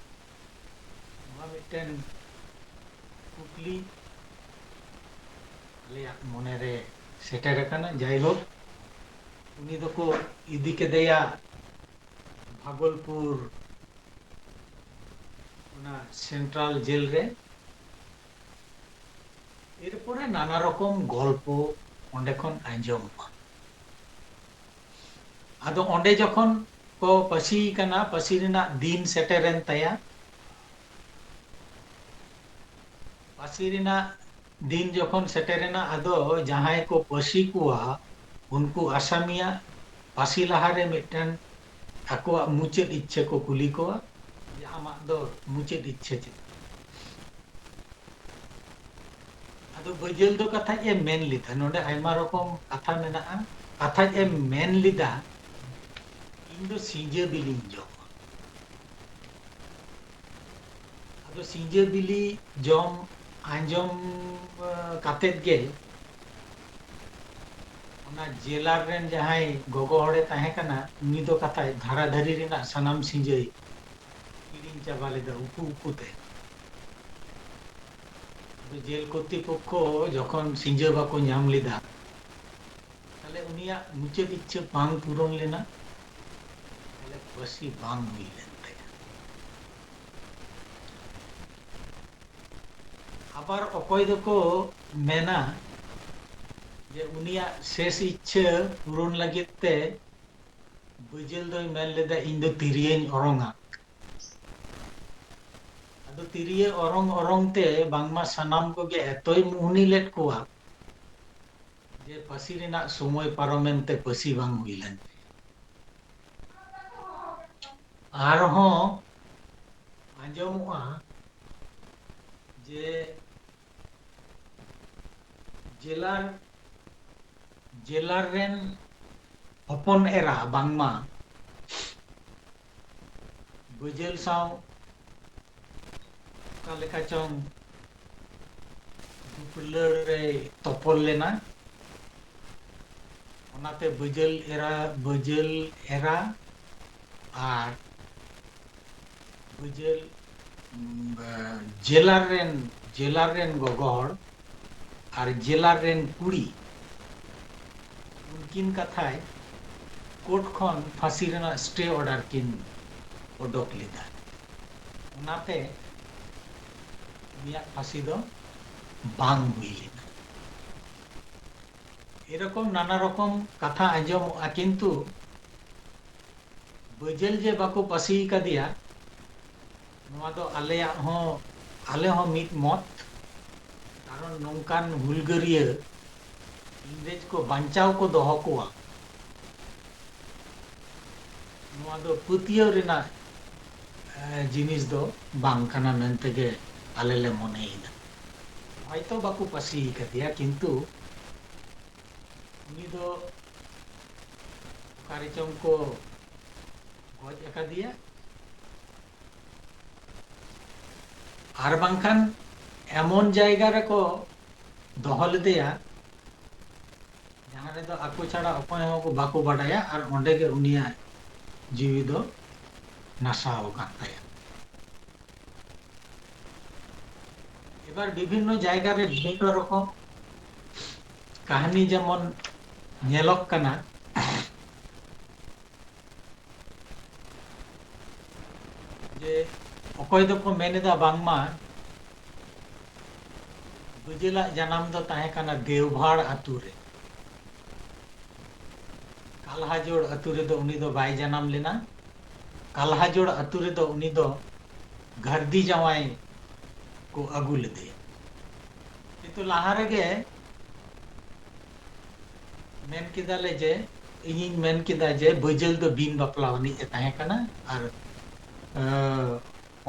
ᱱᱚᱣᱟ ᱢᱤᱫᱴᱮᱱ ᱠᱩᱠᱞᱤ ᱟᱞᱮᱭᱟᱜ ᱢᱚᱱᱮᱨᱮ ᱥᱮᱴᱮᱨ ᱟᱠᱟᱱᱟ᱾ ᱡᱟᱭᱦᱳᱠ, ᱩᱱᱤ ᱫᱚᱠᱚ ᱤᱫᱤ ᱠᱮᱫᱮᱭᱟ ᱵᱷᱟᱜᱚᱞᱯᱩᱨ ᱚᱱᱟ ᱥᱮᱱᱴᱨᱟᱞ ᱡᱮᱞ ᱨᱮ᱾ ᱮᱨᱯᱚᱨᱮ ᱱᱟᱱᱟ ᱨᱚᱠᱚᱢ ᱜᱚᱞᱯᱚ ᱚᱸᱰᱮ ᱠᱷᱚᱱ ᱟᱸᱡᱚᱢᱚᱜᱼᱟ᱾ ᱟᱫᱚ ᱚᱸᱰᱮ ᱡᱚᱠᱷᱚᱱ ᱠᱚ ᱯᱟᱹᱥᱤ ᱠᱟᱱᱟ, ᱯᱟᱹᱥᱤ ᱨᱮᱱᱟᱜ ᱫᱤᱱ ᱥᱮᱴᱮᱨᱮᱱ ᱛᱟᱭᱟ᱾ ᱯᱟᱹᱥᱤ ᱨᱮᱱᱟᱜ ᱫᱤᱱ ᱡᱚᱠᱷᱚᱱ ᱥᱮᱴᱮᱨᱮᱱᱟ, ᱟᱫᱚ ᱡᱟᱦᱟᱸᱭ ᱠᱚ ᱯᱟᱹᱥᱤ ᱠᱚᱣᱟ, ᱩᱱᱠᱩ ᱟᱥᱟᱢᱤᱭᱟᱜ ᱯᱟᱹᱥᱤ ᱞᱟᱦᱟᱨᱮ ᱢᱤᱫᱴᱮᱱ ᱟᱠᱚᱣᱟᱜ ᱢᱩᱪᱟᱹᱫ ᱤᱪᱪᱷᱟᱹ ᱠᱚ ᱠᱩᱞᱤ ᱠᱚᱣᱟ ᱡᱮ, "ᱟᱢᱟᱜ ᱫᱚ ᱢᱩᱪᱟᱹᱫ ᱤᱪᱪᱷᱟᱹ ᱪᱮᱫ?" ᱟᱫᱚ ᱵᱟᱹᱡᱟᱹᱞ ᱫᱚ ᱠᱟᱛᱷᱟᱡ ᱮ ᱢᱮᱱ ᱞᱮᱫᱟ, ᱱᱚᱰᱮ ᱟᱭᱢᱟ ᱨᱚᱠᱚᱢ ᱠᱟᱛᱷᱟ ᱢᱮᱱᱟᱜᱼᱟ᱾ ᱠᱟᱛᱷᱟᱡ ᱮ ᱢᱮᱱ ᱞᱮᱫᱟ, "ᱤᱧ ᱫᱚ ᱥᱤᱸᱡᱟᱹ ᱵᱤᱞᱤᱧ ᱡᱚᱢᱟ᱾" ᱟᱫᱚ ᱥᱤᱸᱡᱟᱹ ᱵᱤᱞᱤ ᱡᱚᱢ ᱟᱸᱡᱚᱢ, ᱟᱸ, ᱠᱟᱛᱮᱫ ᱜᱮ ᱚᱱᱟ ᱡᱮᱞᱟᱨ ᱨᱮᱱ ᱡᱟᱦᱟᱸᱭ ᱜᱚᱜᱚ ᱦᱚᱲᱮ ᱛᱟᱦᱮᱸ ᱠᱟᱱᱟ, ᱩᱱᱤ ᱫᱚ ᱠᱟᱛᱷᱟᱡ ᱫᱷᱟᱨᱟ ᱫᱷᱟᱹᱨᱤ ᱨᱮᱱᱟᱜ ᱥᱟᱱᱟᱢ ᱥᱤᱸᱡᱟᱹᱭ ᱠᱤᱨᱤᱧ ᱪᱟᱵᱟ ᱞᱮᱫᱟ ᱩᱠᱩ ᱩᱠᱩ ᱛᱮ᱾ ᱟᱫᱚ ᱡᱮᱞ ᱠᱚᱨᱛᱤᱯᱚᱠᱠᱷᱚ ᱡᱚᱠᱷᱚᱱ ᱥᱤᱸᱡᱟᱹ ᱵᱟᱠᱚ ᱧᱟᱢ ᱞᱮᱫᱟ, ᱛᱟᱦᱞᱮ ᱩᱱᱤᱭᱟᱜ ᱢᱩᱪᱟᱹᱫ ᱤᱪᱪᱷᱟᱹ ᱵᱟᱝ ᱯᱩᱨᱚᱱ ᱞᱮᱱᱟ, ᱛᱟᱦᱞᱮ ᱯᱟᱹᱥᱤ ᱵᱟᱝ ᱦᱩᱭ ᱞᱮᱱ ᱛᱟᱭᱟ᱾ ᱟᱵᱟᱨ ᱚᱠᱚᱭ ᱫᱚᱠᱚ ᱢᱮᱱᱟ ᱡᱮ ᱩᱱᱤᱭᱟᱜ ᱥᱮᱥ ᱤᱪᱪᱷᱟᱹ ᱯᱩᱨᱚᱱ ᱞᱟᱹᱜᱤᱫ ᱛᱮ ᱵᱟᱹᱡᱟᱹᱞ ᱫᱚᱭ ᱢᱮᱱ ᱞᱮᱫᱟ, "ᱤᱧ ᱫᱚ ᱛᱤᱨᱭᱟᱹᱧ ᱚᱨᱚᱝᱟ᱾" ᱟᱫᱚ ᱛᱤᱨᱭᱟᱹ ᱚᱨᱚᱝ ᱚᱨᱚᱝ ᱛᱮ ᱵᱟᱝᱢᱟ ᱥᱟᱱᱟᱢ ᱠᱚᱜᱮ ᱮᱛᱚᱭ ᱢᱩᱦᱱᱤ ᱞᱮᱫ ᱠᱚᱣᱟ ᱡᱮ ᱯᱟᱹᱥᱤ ᱨᱮᱱᱟᱜ ᱥᱚᱢᱚᱭ ᱯᱟᱨᱚᱢᱮᱱ ᱛᱮ ᱯᱟᱹᱥᱤ ᱵᱟᱝ ᱦᱩᱭ ᱞᱮᱱ ᱛᱟᱭᱟ᱾ ᱟᱨᱦᱚᱸ ᱟᱸᱡᱚᱢᱚᱜᱼᱟ ᱡᱮ ᱡᱮᱞᱟᱨ, ᱡᱮᱞᱟᱨ ᱨᱮᱱ ᱦᱚᱯᱚᱱ ᱮᱨᱟ ᱵᱟᱝᱢᱟ ᱵᱟᱹᱡᱟᱹᱞ ᱥᱟᱶ ᱚᱠᱟ ᱞᱮᱠᱟ ᱪᱚᱝ ᱫᱩᱯᱞᱟᱹᱲ ᱨᱮᱭ ᱛᱚᱯᱚᱞ ᱞᱮᱱᱟ᱾ ᱚᱱᱟᱛᱮ ᱵᱟᱹᱡᱟᱹᱞ ᱮᱨᱟ, ᱵᱟᱹᱡᱟᱹᱞ ᱮᱨᱟ ᱟᱨ ᱵᱟᱹᱡᱟᱹᱞ, ᱩᱢ, ᱡᱮᱞᱟᱨ ᱨᱮᱱ, ᱡᱮᱞᱟᱨ ᱨᱮᱱ ᱜᱚᱜᱚ ᱦᱚᱲ ᱟᱨ ᱡᱮᱞᱟᱨ ᱨᱮᱱ ᱠᱩᱲᱤ, ᱩᱱᱠᱤᱱ ᱠᱟᱛᱷᱟᱭ ᱠᱳᱨᱴ ᱠᱷᱚᱱ ᱯᱷᱟᱹᱥᱤ ᱨᱮᱱᱟᱜ ᱥᱴᱮ ᱚᱨᱰᱟᱨ ᱠᱤᱱ ᱚᱰᱚᱠ ᱞᱮᱫᱟ᱾ ᱚᱱᱟᱛᱮ ᱩᱱᱤᱭᱟᱜ ᱯᱷᱟᱹᱥᱤ ᱫᱚ ᱵᱟᱝ ᱦᱩᱭ ᱞᱮᱱᱟ᱾ ᱮᱨᱚᱠᱚᱢ ᱱᱟᱱᱟ ᱨᱚᱠᱚᱢ ᱠᱟᱛᱷᱟ ᱟᱸᱡᱚᱢᱚᱜᱼᱟ, ᱠᱤᱱᱛᱩ ᱵᱟᱹᱡᱟᱹᱞ ᱡᱮ ᱵᱟᱠᱚ ᱯᱟᱹᱥᱤ ᱟᱠᱟᱫᱮᱭᱟ, ᱱᱚᱣᱟ ᱫᱚ ᱟᱞᱮᱭᱟᱜ ᱦᱚᱸ, ᱟᱞᱮ ᱦᱚᱸ ᱢᱤᱫ ᱢᱚᱛ᱾ ᱠᱟᱨᱚᱱ ᱱᱚᱝᱠᱟᱱ ᱦᱩᱞᱜᱟᱹᱨᱤᱭᱟᱹ ᱤᱝᱨᱮᱡᱽ ᱠᱚ ᱵᱟᱧᱪᱟᱣ ᱠᱚ ᱫᱚᱦᱚ ᱠᱚᱣᱟ, ᱱᱚᱣᱟ ᱫᱚ ᱯᱟᱹᱛᱭᱟᱹᱣ ᱨᱮᱱᱟᱜ, ᱮ, ᱡᱤᱱᱤᱥ ᱫᱚ ᱵᱟᱝ ᱠᱟᱱᱟ ᱢᱮᱱᱛᱮ ᱜᱮ ᱟᱞᱮ ᱞᱮ ᱢᱚᱱᱮᱭᱮᱫᱟ᱾ ᱦᱚᱭᱛᱚ ᱵᱟᱠᱚ ᱯᱟᱹᱥᱤ ᱟᱠᱟᱫᱮᱭᱟ, ᱠᱤᱱᱛᱩ ᱩᱱᱤ ᱫᱚ ᱚᱠᱟ ᱨᱮᱪᱚᱝ ᱠᱚ ᱜᱚᱡ ᱟᱠᱟᱫᱮᱭᱟ, ᱟᱨ ᱵᱟᱝᱠᱷᱟᱱ ᱮᱢᱚᱱ ᱡᱟᱭᱜᱟ ᱨᱮᱠᱚ ᱫᱚᱦᱚ ᱞᱮᱫᱮᱭᱟ, ᱡᱟᱦᱟᱸ ᱨᱮᱫᱚ ᱟᱠᱚ ᱪᱷᱟᱲᱟ ᱚᱠᱚᱭ ᱦᱚᱸ ᱵᱟᱠᱚ ᱵᱟᱰᱟᱭᱟ, ᱟᱨ ᱚᱸᱰᱮ ᱜᱮ ᱩᱱᱤᱭᱟᱜ ᱡᱤᱣᱤ ᱫᱚ ᱱᱟᱥᱟᱣ ᱟᱠᱟᱱ ᱛᱟᱭᱟ᱾ ᱮᱵᱟᱨ ᱵᱤᱵᱷᱤᱱᱱᱚ ᱡᱟᱭᱜᱟ ᱨᱮ ᱵᱤᱵᱷᱤᱱᱱᱚ ᱨᱚᱠᱚᱢ ᱠᱟᱹᱦᱱᱤ ᱡᱮᱢᱚᱱ ᱧᱮᱞᱚᱜ ᱠᱟᱱᱟ, ᱡᱮ ᱚᱠᱚᱭ ᱫᱚᱠᱚ ᱢᱮᱱ ᱮᱫᱟ ᱵᱟᱝᱢᱟ ᱵᱟᱹᱡᱟᱹᱞᱟᱜ ᱡᱟᱱᱟᱢ ᱫᱚ ᱛᱟᱦᱮᱸ ᱠᱟᱱᱟ ᱫᱮᱣᱵᱷᱟᱲ ᱟᱛᱳ ᱨᱮ᱾ ᱠᱟᱞᱦᱟᱡᱳᱲ ᱟᱛᱳ ᱨᱮᱫᱚ ᱩᱱᱤ ᱫᱚ ᱵᱟᱭ ᱡᱟᱱᱟᱢ ᱞᱮᱱᱟ᱾ ᱠᱟᱞᱦᱟᱡᱳᱲ ᱟᱛᱳ ᱨᱮᱫᱚ ᱩᱱᱤ ᱫᱚ ᱜᱷᱟᱨᱫᱤ ᱡᱟᱶᱟᱭ ᱠᱚ ᱟᱹᱜᱩ ᱞᱮᱫᱮᱭᱟ᱾ ᱠᱤᱱᱛᱩ ᱞᱟᱦᱟ ᱨᱮᱜᱮ ᱢᱮᱱ ᱠᱮᱫᱟᱞᱮ ᱡᱮ, ᱤᱧᱤᱧ ᱢᱮᱱ ᱠᱮᱫᱟ ᱡᱮ ᱵᱟᱹᱡᱟᱹᱞ ᱫᱚ ᱵᱤᱱ ᱵᱟᱯᱞᱟ ᱟᱹᱱᱤᱡ ᱮ ᱛᱟᱦᱮᱸ ᱠᱟᱱᱟ, ᱟᱨ, ᱮ,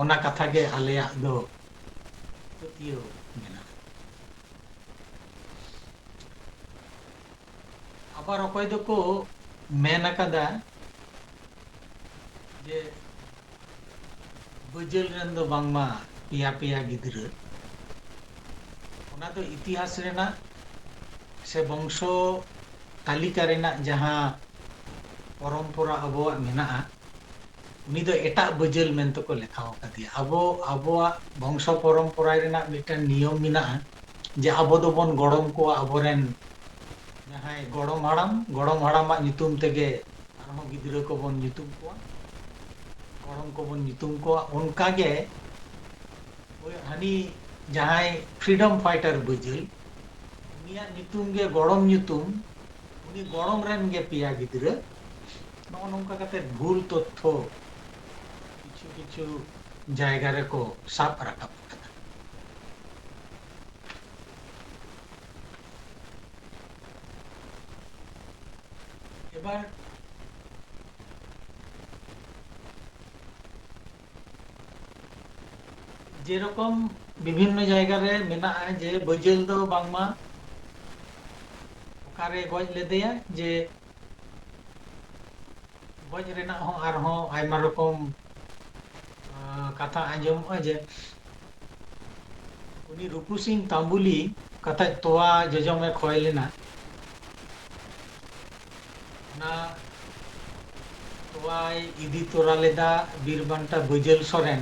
ᱚᱱᱟ ᱠᱟᱛᱷᱟ ᱜᱮ ᱟᱞᱮᱭᱟᱜ ᱫᱚ ᱯᱟᱹᱛᱭᱟᱹᱣ ᱢᱮᱱᱟᱜᱼᱟ᱾ ᱟᱵᱟᱨ ᱚᱠᱚᱭ ᱫᱚᱠᱚ ᱢᱮᱱ ᱟᱠᱟᱫᱟ ᱡᱮ ᱵᱟᱹᱡᱟᱹᱞ ᱨᱮᱱ ᱫᱚ ᱵᱟᱝᱢᱟ ᱯᱮᱭᱟ ᱯᱮᱭᱟ ᱜᱤᱫᱽᱨᱟᱹ᱾ ᱚᱱᱟ ᱫᱚ ᱤᱛᱤᱦᱟᱥ ᱨᱮᱱᱟᱜ ᱥᱮ ᱵᱚᱝᱥᱚ ᱛᱟᱹᱞᱤᱠᱟ ᱨᱮᱱᱟᱜ ᱡᱟᱦᱟᱸ ᱯᱚᱨᱚᱢᱯᱚᱨᱟ ᱟᱵᱚᱣᱟᱜ ᱢᱮᱱᱟᱜᱼᱟ, ᱩᱱᱤ ᱫᱚ ᱮᱴᱟᱜ ᱵᱟᱹᱡᱟᱹᱞ ᱢᱮᱱᱛᱮ ᱠᱚ ᱞᱮᱠᱷᱟᱣ ᱟᱠᱟᱫᱮᱭᱟ᱾ ᱟᱵᱚ, ᱟᱵᱚᱣᱟᱜ ᱵᱚᱝᱥᱚ ᱯᱚᱨᱚᱢᱯᱚᱨᱟ ᱨᱮᱱᱟᱜ ᱢᱤᱫᱴᱟᱝ ᱱᱤᱭᱚᱢ ᱢᱮᱱᱟᱜᱼᱟ ᱡᱮ ᱟᱵᱚ ᱫᱚᱵᱚᱱ ᱜᱚᱲᱚᱢ ᱠᱚᱣᱟ ᱟᱵᱚᱨᱮᱱ ᱡᱟᱦᱟᱸᱭ ᱜᱚᱲᱚᱢ ᱦᱟᱲᱟᱢ, ᱜᱚᱲᱚᱢ ᱦᱟᱲᱟᱢᱟᱜ ᱧᱩᱛᱩᱢ ᱛᱮᱜᱮ ᱟᱨᱦᱚᱸ ᱜᱤᱫᱽᱨᱟᱹ ᱠᱚᱵᱚᱱ ᱧᱩᱛᱩᱢ ᱠᱚᱣᱟ, ᱜᱚᱲᱚᱢ ᱠᱚᱵᱚᱱ ᱧᱩᱛᱩᱢ ᱠᱚᱣᱟ᱾ ᱚᱱᱠᱟᱜᱮ ᱳᱭ ᱦᱟᱹᱱᱤ ᱡᱟᱦᱟᱸᱭ freedom fighter ᱵᱟᱹᱡᱟᱹᱞ, ᱩᱱᱤᱭᱟᱜ ᱧᱩᱛᱩᱢ ᱜᱮ ᱜᱚᱲᱚᱢ ᱧᱩᱛᱩᱢ, ᱩᱱᱤ ᱜᱚᱲᱚᱢ ᱨᱮᱱ ᱜᱮ ᱯᱮᱭᱟ ᱜᱤᱫᱽᱨᱟᱹ, ᱱᱚᱜᱼᱚ ᱱᱚᱝᱠᱟ ᱠᱟᱛᱮ ᱵᱷᱩᱞ ᱛᱚᱛᱛᱷᱚ ᱠᱤᱪᱷᱩ ᱠᱤᱪᱷᱩ ᱡᱟᱭᱜᱟ ᱨᱮᱠᱚ ᱥᱟᱵ ᱨᱟᱠᱟᱵ ᱟᱠᱟᱫᱟ᱾ ᱮᱵᱟᱨ ᱡᱮᱨᱚᱠᱚᱢ ᱵᱤᱵᱷᱤᱱᱱᱚ ᱡᱟᱭᱜᱟ ᱨᱮ ᱢᱮᱱᱟᱜᱼᱟ ᱡᱮ ᱵᱟᱹᱡᱟᱹᱞ ᱫᱚ ᱵᱟᱝᱢᱟ ᱚᱠᱟᱨᱮ ᱜᱚᱡ ᱞᱮᱫᱮᱭᱟ, ᱡᱮ ᱜᱚᱡ ᱨᱮᱱᱟᱜ ᱦᱚᱸ ᱟᱨᱦᱚᱸ ᱟᱭᱢᱟ ᱨᱚᱠᱚᱢ, ᱟᱸ, ᱠᱟᱛᱷᱟ ᱟᱸᱡᱚᱢᱚᱜᱼᱟ ᱡᱮ ᱩᱱᱤ ᱨᱩᱯᱩ ᱥᱤᱝ ᱛᱟᱢᱵᱩᱞᱤ ᱠᱟᱛᱷᱟᱡ ᱛᱚᱣᱟ ᱡᱚᱡᱚᱢᱮ ᱠᱷᱚᱭ ᱞᱮᱱᱟ᱾ ᱚᱱᱟ ᱛᱚᱣᱟᱭ ᱤᱫᱤ ᱛᱚᱨᱟ ᱞᱮᱫᱟ ᱵᱤᱨ ᱵᱟᱱᱴᱟ ᱵᱟᱹᱡᱟᱹᱞ ᱥᱚᱨᱮᱱ,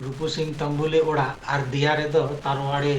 ᱨᱩᱯᱩ ᱥᱤᱝ ᱛᱟᱢᱵᱩᱞᱤ ᱚᱲᱟᱜ, ᱟᱨ ᱫᱮᱭᱟ ᱨᱮᱫᱚ ᱛᱟᱨᱣᱟᱲᱮ